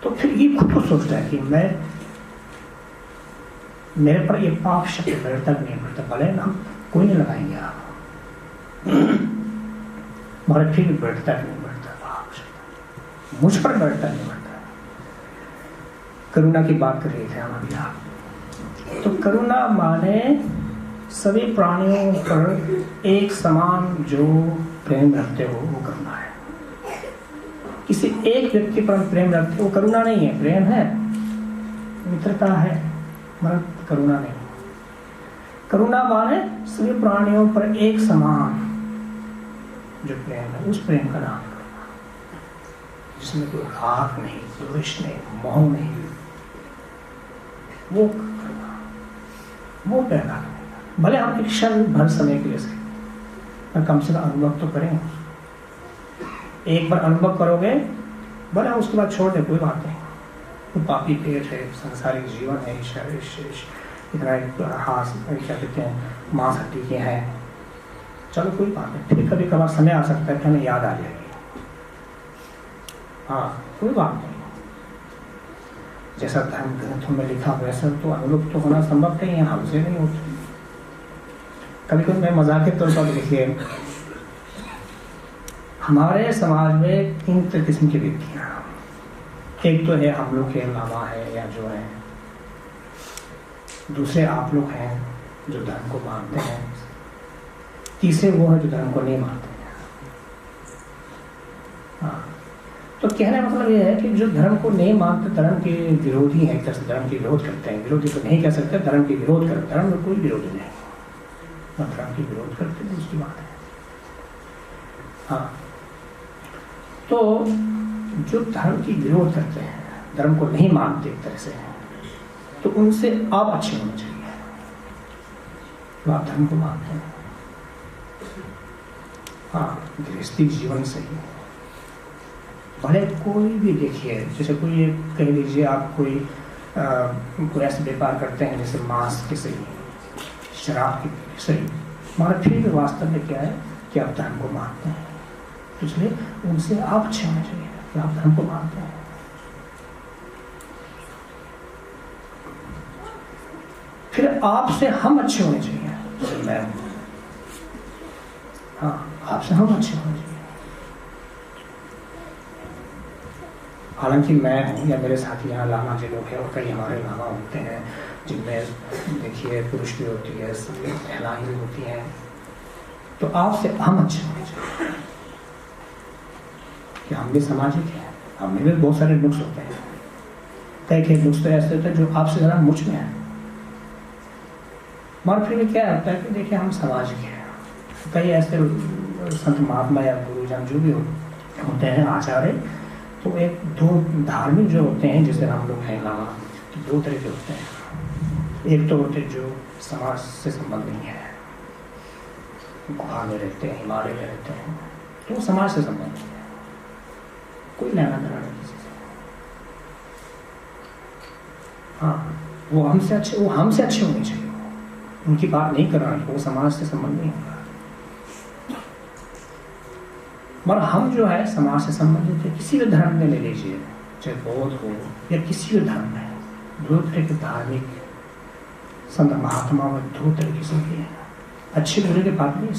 तो फिर ये खुद को सोचता है कि मैं, मेरे पर ये पाप शब्द बैठता कि नहीं बैठता, भले हम कोई नहीं लगाएंगे आप, मगर फिर भी बैठता कि नहीं बैठता पाप शब्द, मुझ पर बैठता नहीं बैठता। करुणा की बात कर रहे थे हम अभी आप। तो करुणा माने सभी प्राणियों पर एक समान जो प्रेम रखते हो, वो करुणा है। किसी एक व्यक्ति पर हम प्रेम रखते, वो करुणा नहीं है, प्रेम है, मित्रता है, मगर करुणा नहीं। करुणा माने सभी प्राणियों पर एक समान जो प्रेम है, उस प्रेम का नाम है करुणा, जिसमें कोई राग नहीं, द्वेष नहीं, मोह नहीं, वो करुणा, वो पैदा करेगा। भले हम एक क्षण भर समय के लिए सही, पर कम से कम अनुभव तो करें। एक बार अनुभव करोगे, भले उसके बाद छोड़ दे, कोई बात नहीं। वो पापी पेट है, सांसारिक जीवन है, शरीर, शरीर, इतना एक हाथ, क्या कहते हैं, मांस हड्डी के हैं। चलो, कोई बात नहीं, फिर कभी कभार समय आ सकता है कि हमें याद आ जाएगी। हाँ, कोई बात नहीं। जैसा धर्म ग्रंथों में लिखा, वैसा तो अनुलुप्त होना संभव नहीं है, हमसे नहीं होता। कभी कभी मैं मजाक के तौर पर, देखिए, हमारे समाज में तीन किस्म की व्यक्तियां हैं। एक तो है हम लोग के लामा है या जो है, दूसरे आप लोग हैं जो धर्म को मानते हैं, तीसरे वो हैं जो धर्म को नहीं मानते हैं। हाँ। तो कहने का मतलब ये है कि जो धर्म को नहीं मानते, धर्म के विरोधी हैं, एक तरह से धर्म के विरोध करते हैं, विरोधी तो नहीं कह सकते, धर्म के विरोध करते, धर्म में कोई विरोधी नहीं, और धर्म के विरोध करते हैं, उसकी बात है। हाँ, तो जो धर्म की विरोध करते हैं, धर्म को नहीं मानते एक तरह से, तो उनसे आप अच्छे होने चाहिए, जो आप धर्म को मानते हैं। हाँ, गृहस्थी जीवन से ही, भले कोई भी, देखिए, जैसे कोई एक, कह लीजिए, आप कोई, अ, कोई ऐसे व्यापार करते हैं जैसे मांस के सही, शराब के सही, मगर फिर भी वास्तव में क्या है कि आप धर्म को मानते हैं। तो इसलिए उनसे आप अच्छे होने चाहिए कि आप धर्म को मानते हैं। फिर आपसे हम अच्छे होने चाहिए, जैसे मैं हूँ। हाँ, आपसे हम अच्छे होने चाहिए। हालांकि मैं हूँ या मेरे साथी यहाँ लामा जी लोग हैं, और कई हमारे लामा होते हैं जिनमें, देखिए, पुरुष भी होती है, महिलाएं भी होती हैं, तो आपसे हम अच्छे होने चाहिए कि हम भी सामाजिक हैं, हम में भी बहुत सारे नुक्स होते हैं। कई कई नुक्स तो ऐसे होते हैं जो आपसे ज़्यादा मुझ में है। मगर फिर भी क्या होता है कि देखिए, हम सामाजिक हैं। कई ऐसे संत महात्मा या गुरुजन जो भी हो, होते हैं, आचार्य, तो एक दो धार्मिक जो होते हैं, जैसे हम लोग हैं लामा, तो दो तरह के होते हैं। एक तो होते हैं जो समाज से संबंध नहीं है, गुफा में रहते हैं, हिमालय में रहते हैं, तो वो समाज से संबंध नहीं है, कोई लेना देना नहीं किसी से। हाँ, वो हमसे अच्छे, वो हमसे अच्छे होने चाहिए। उनकी बात नहीं करना, वो समाज से संबंध नहीं होगा। मगर हम जो है, समाज से संबंधित है, किसी भी धर्म में ले लीजिए, चाहे बौद्ध हो या किसी भी धर्म में, दो तरह के धार्मिक संत महात्मा में दो तरह की संगति है। अच्छे बुरे की बात नहीं,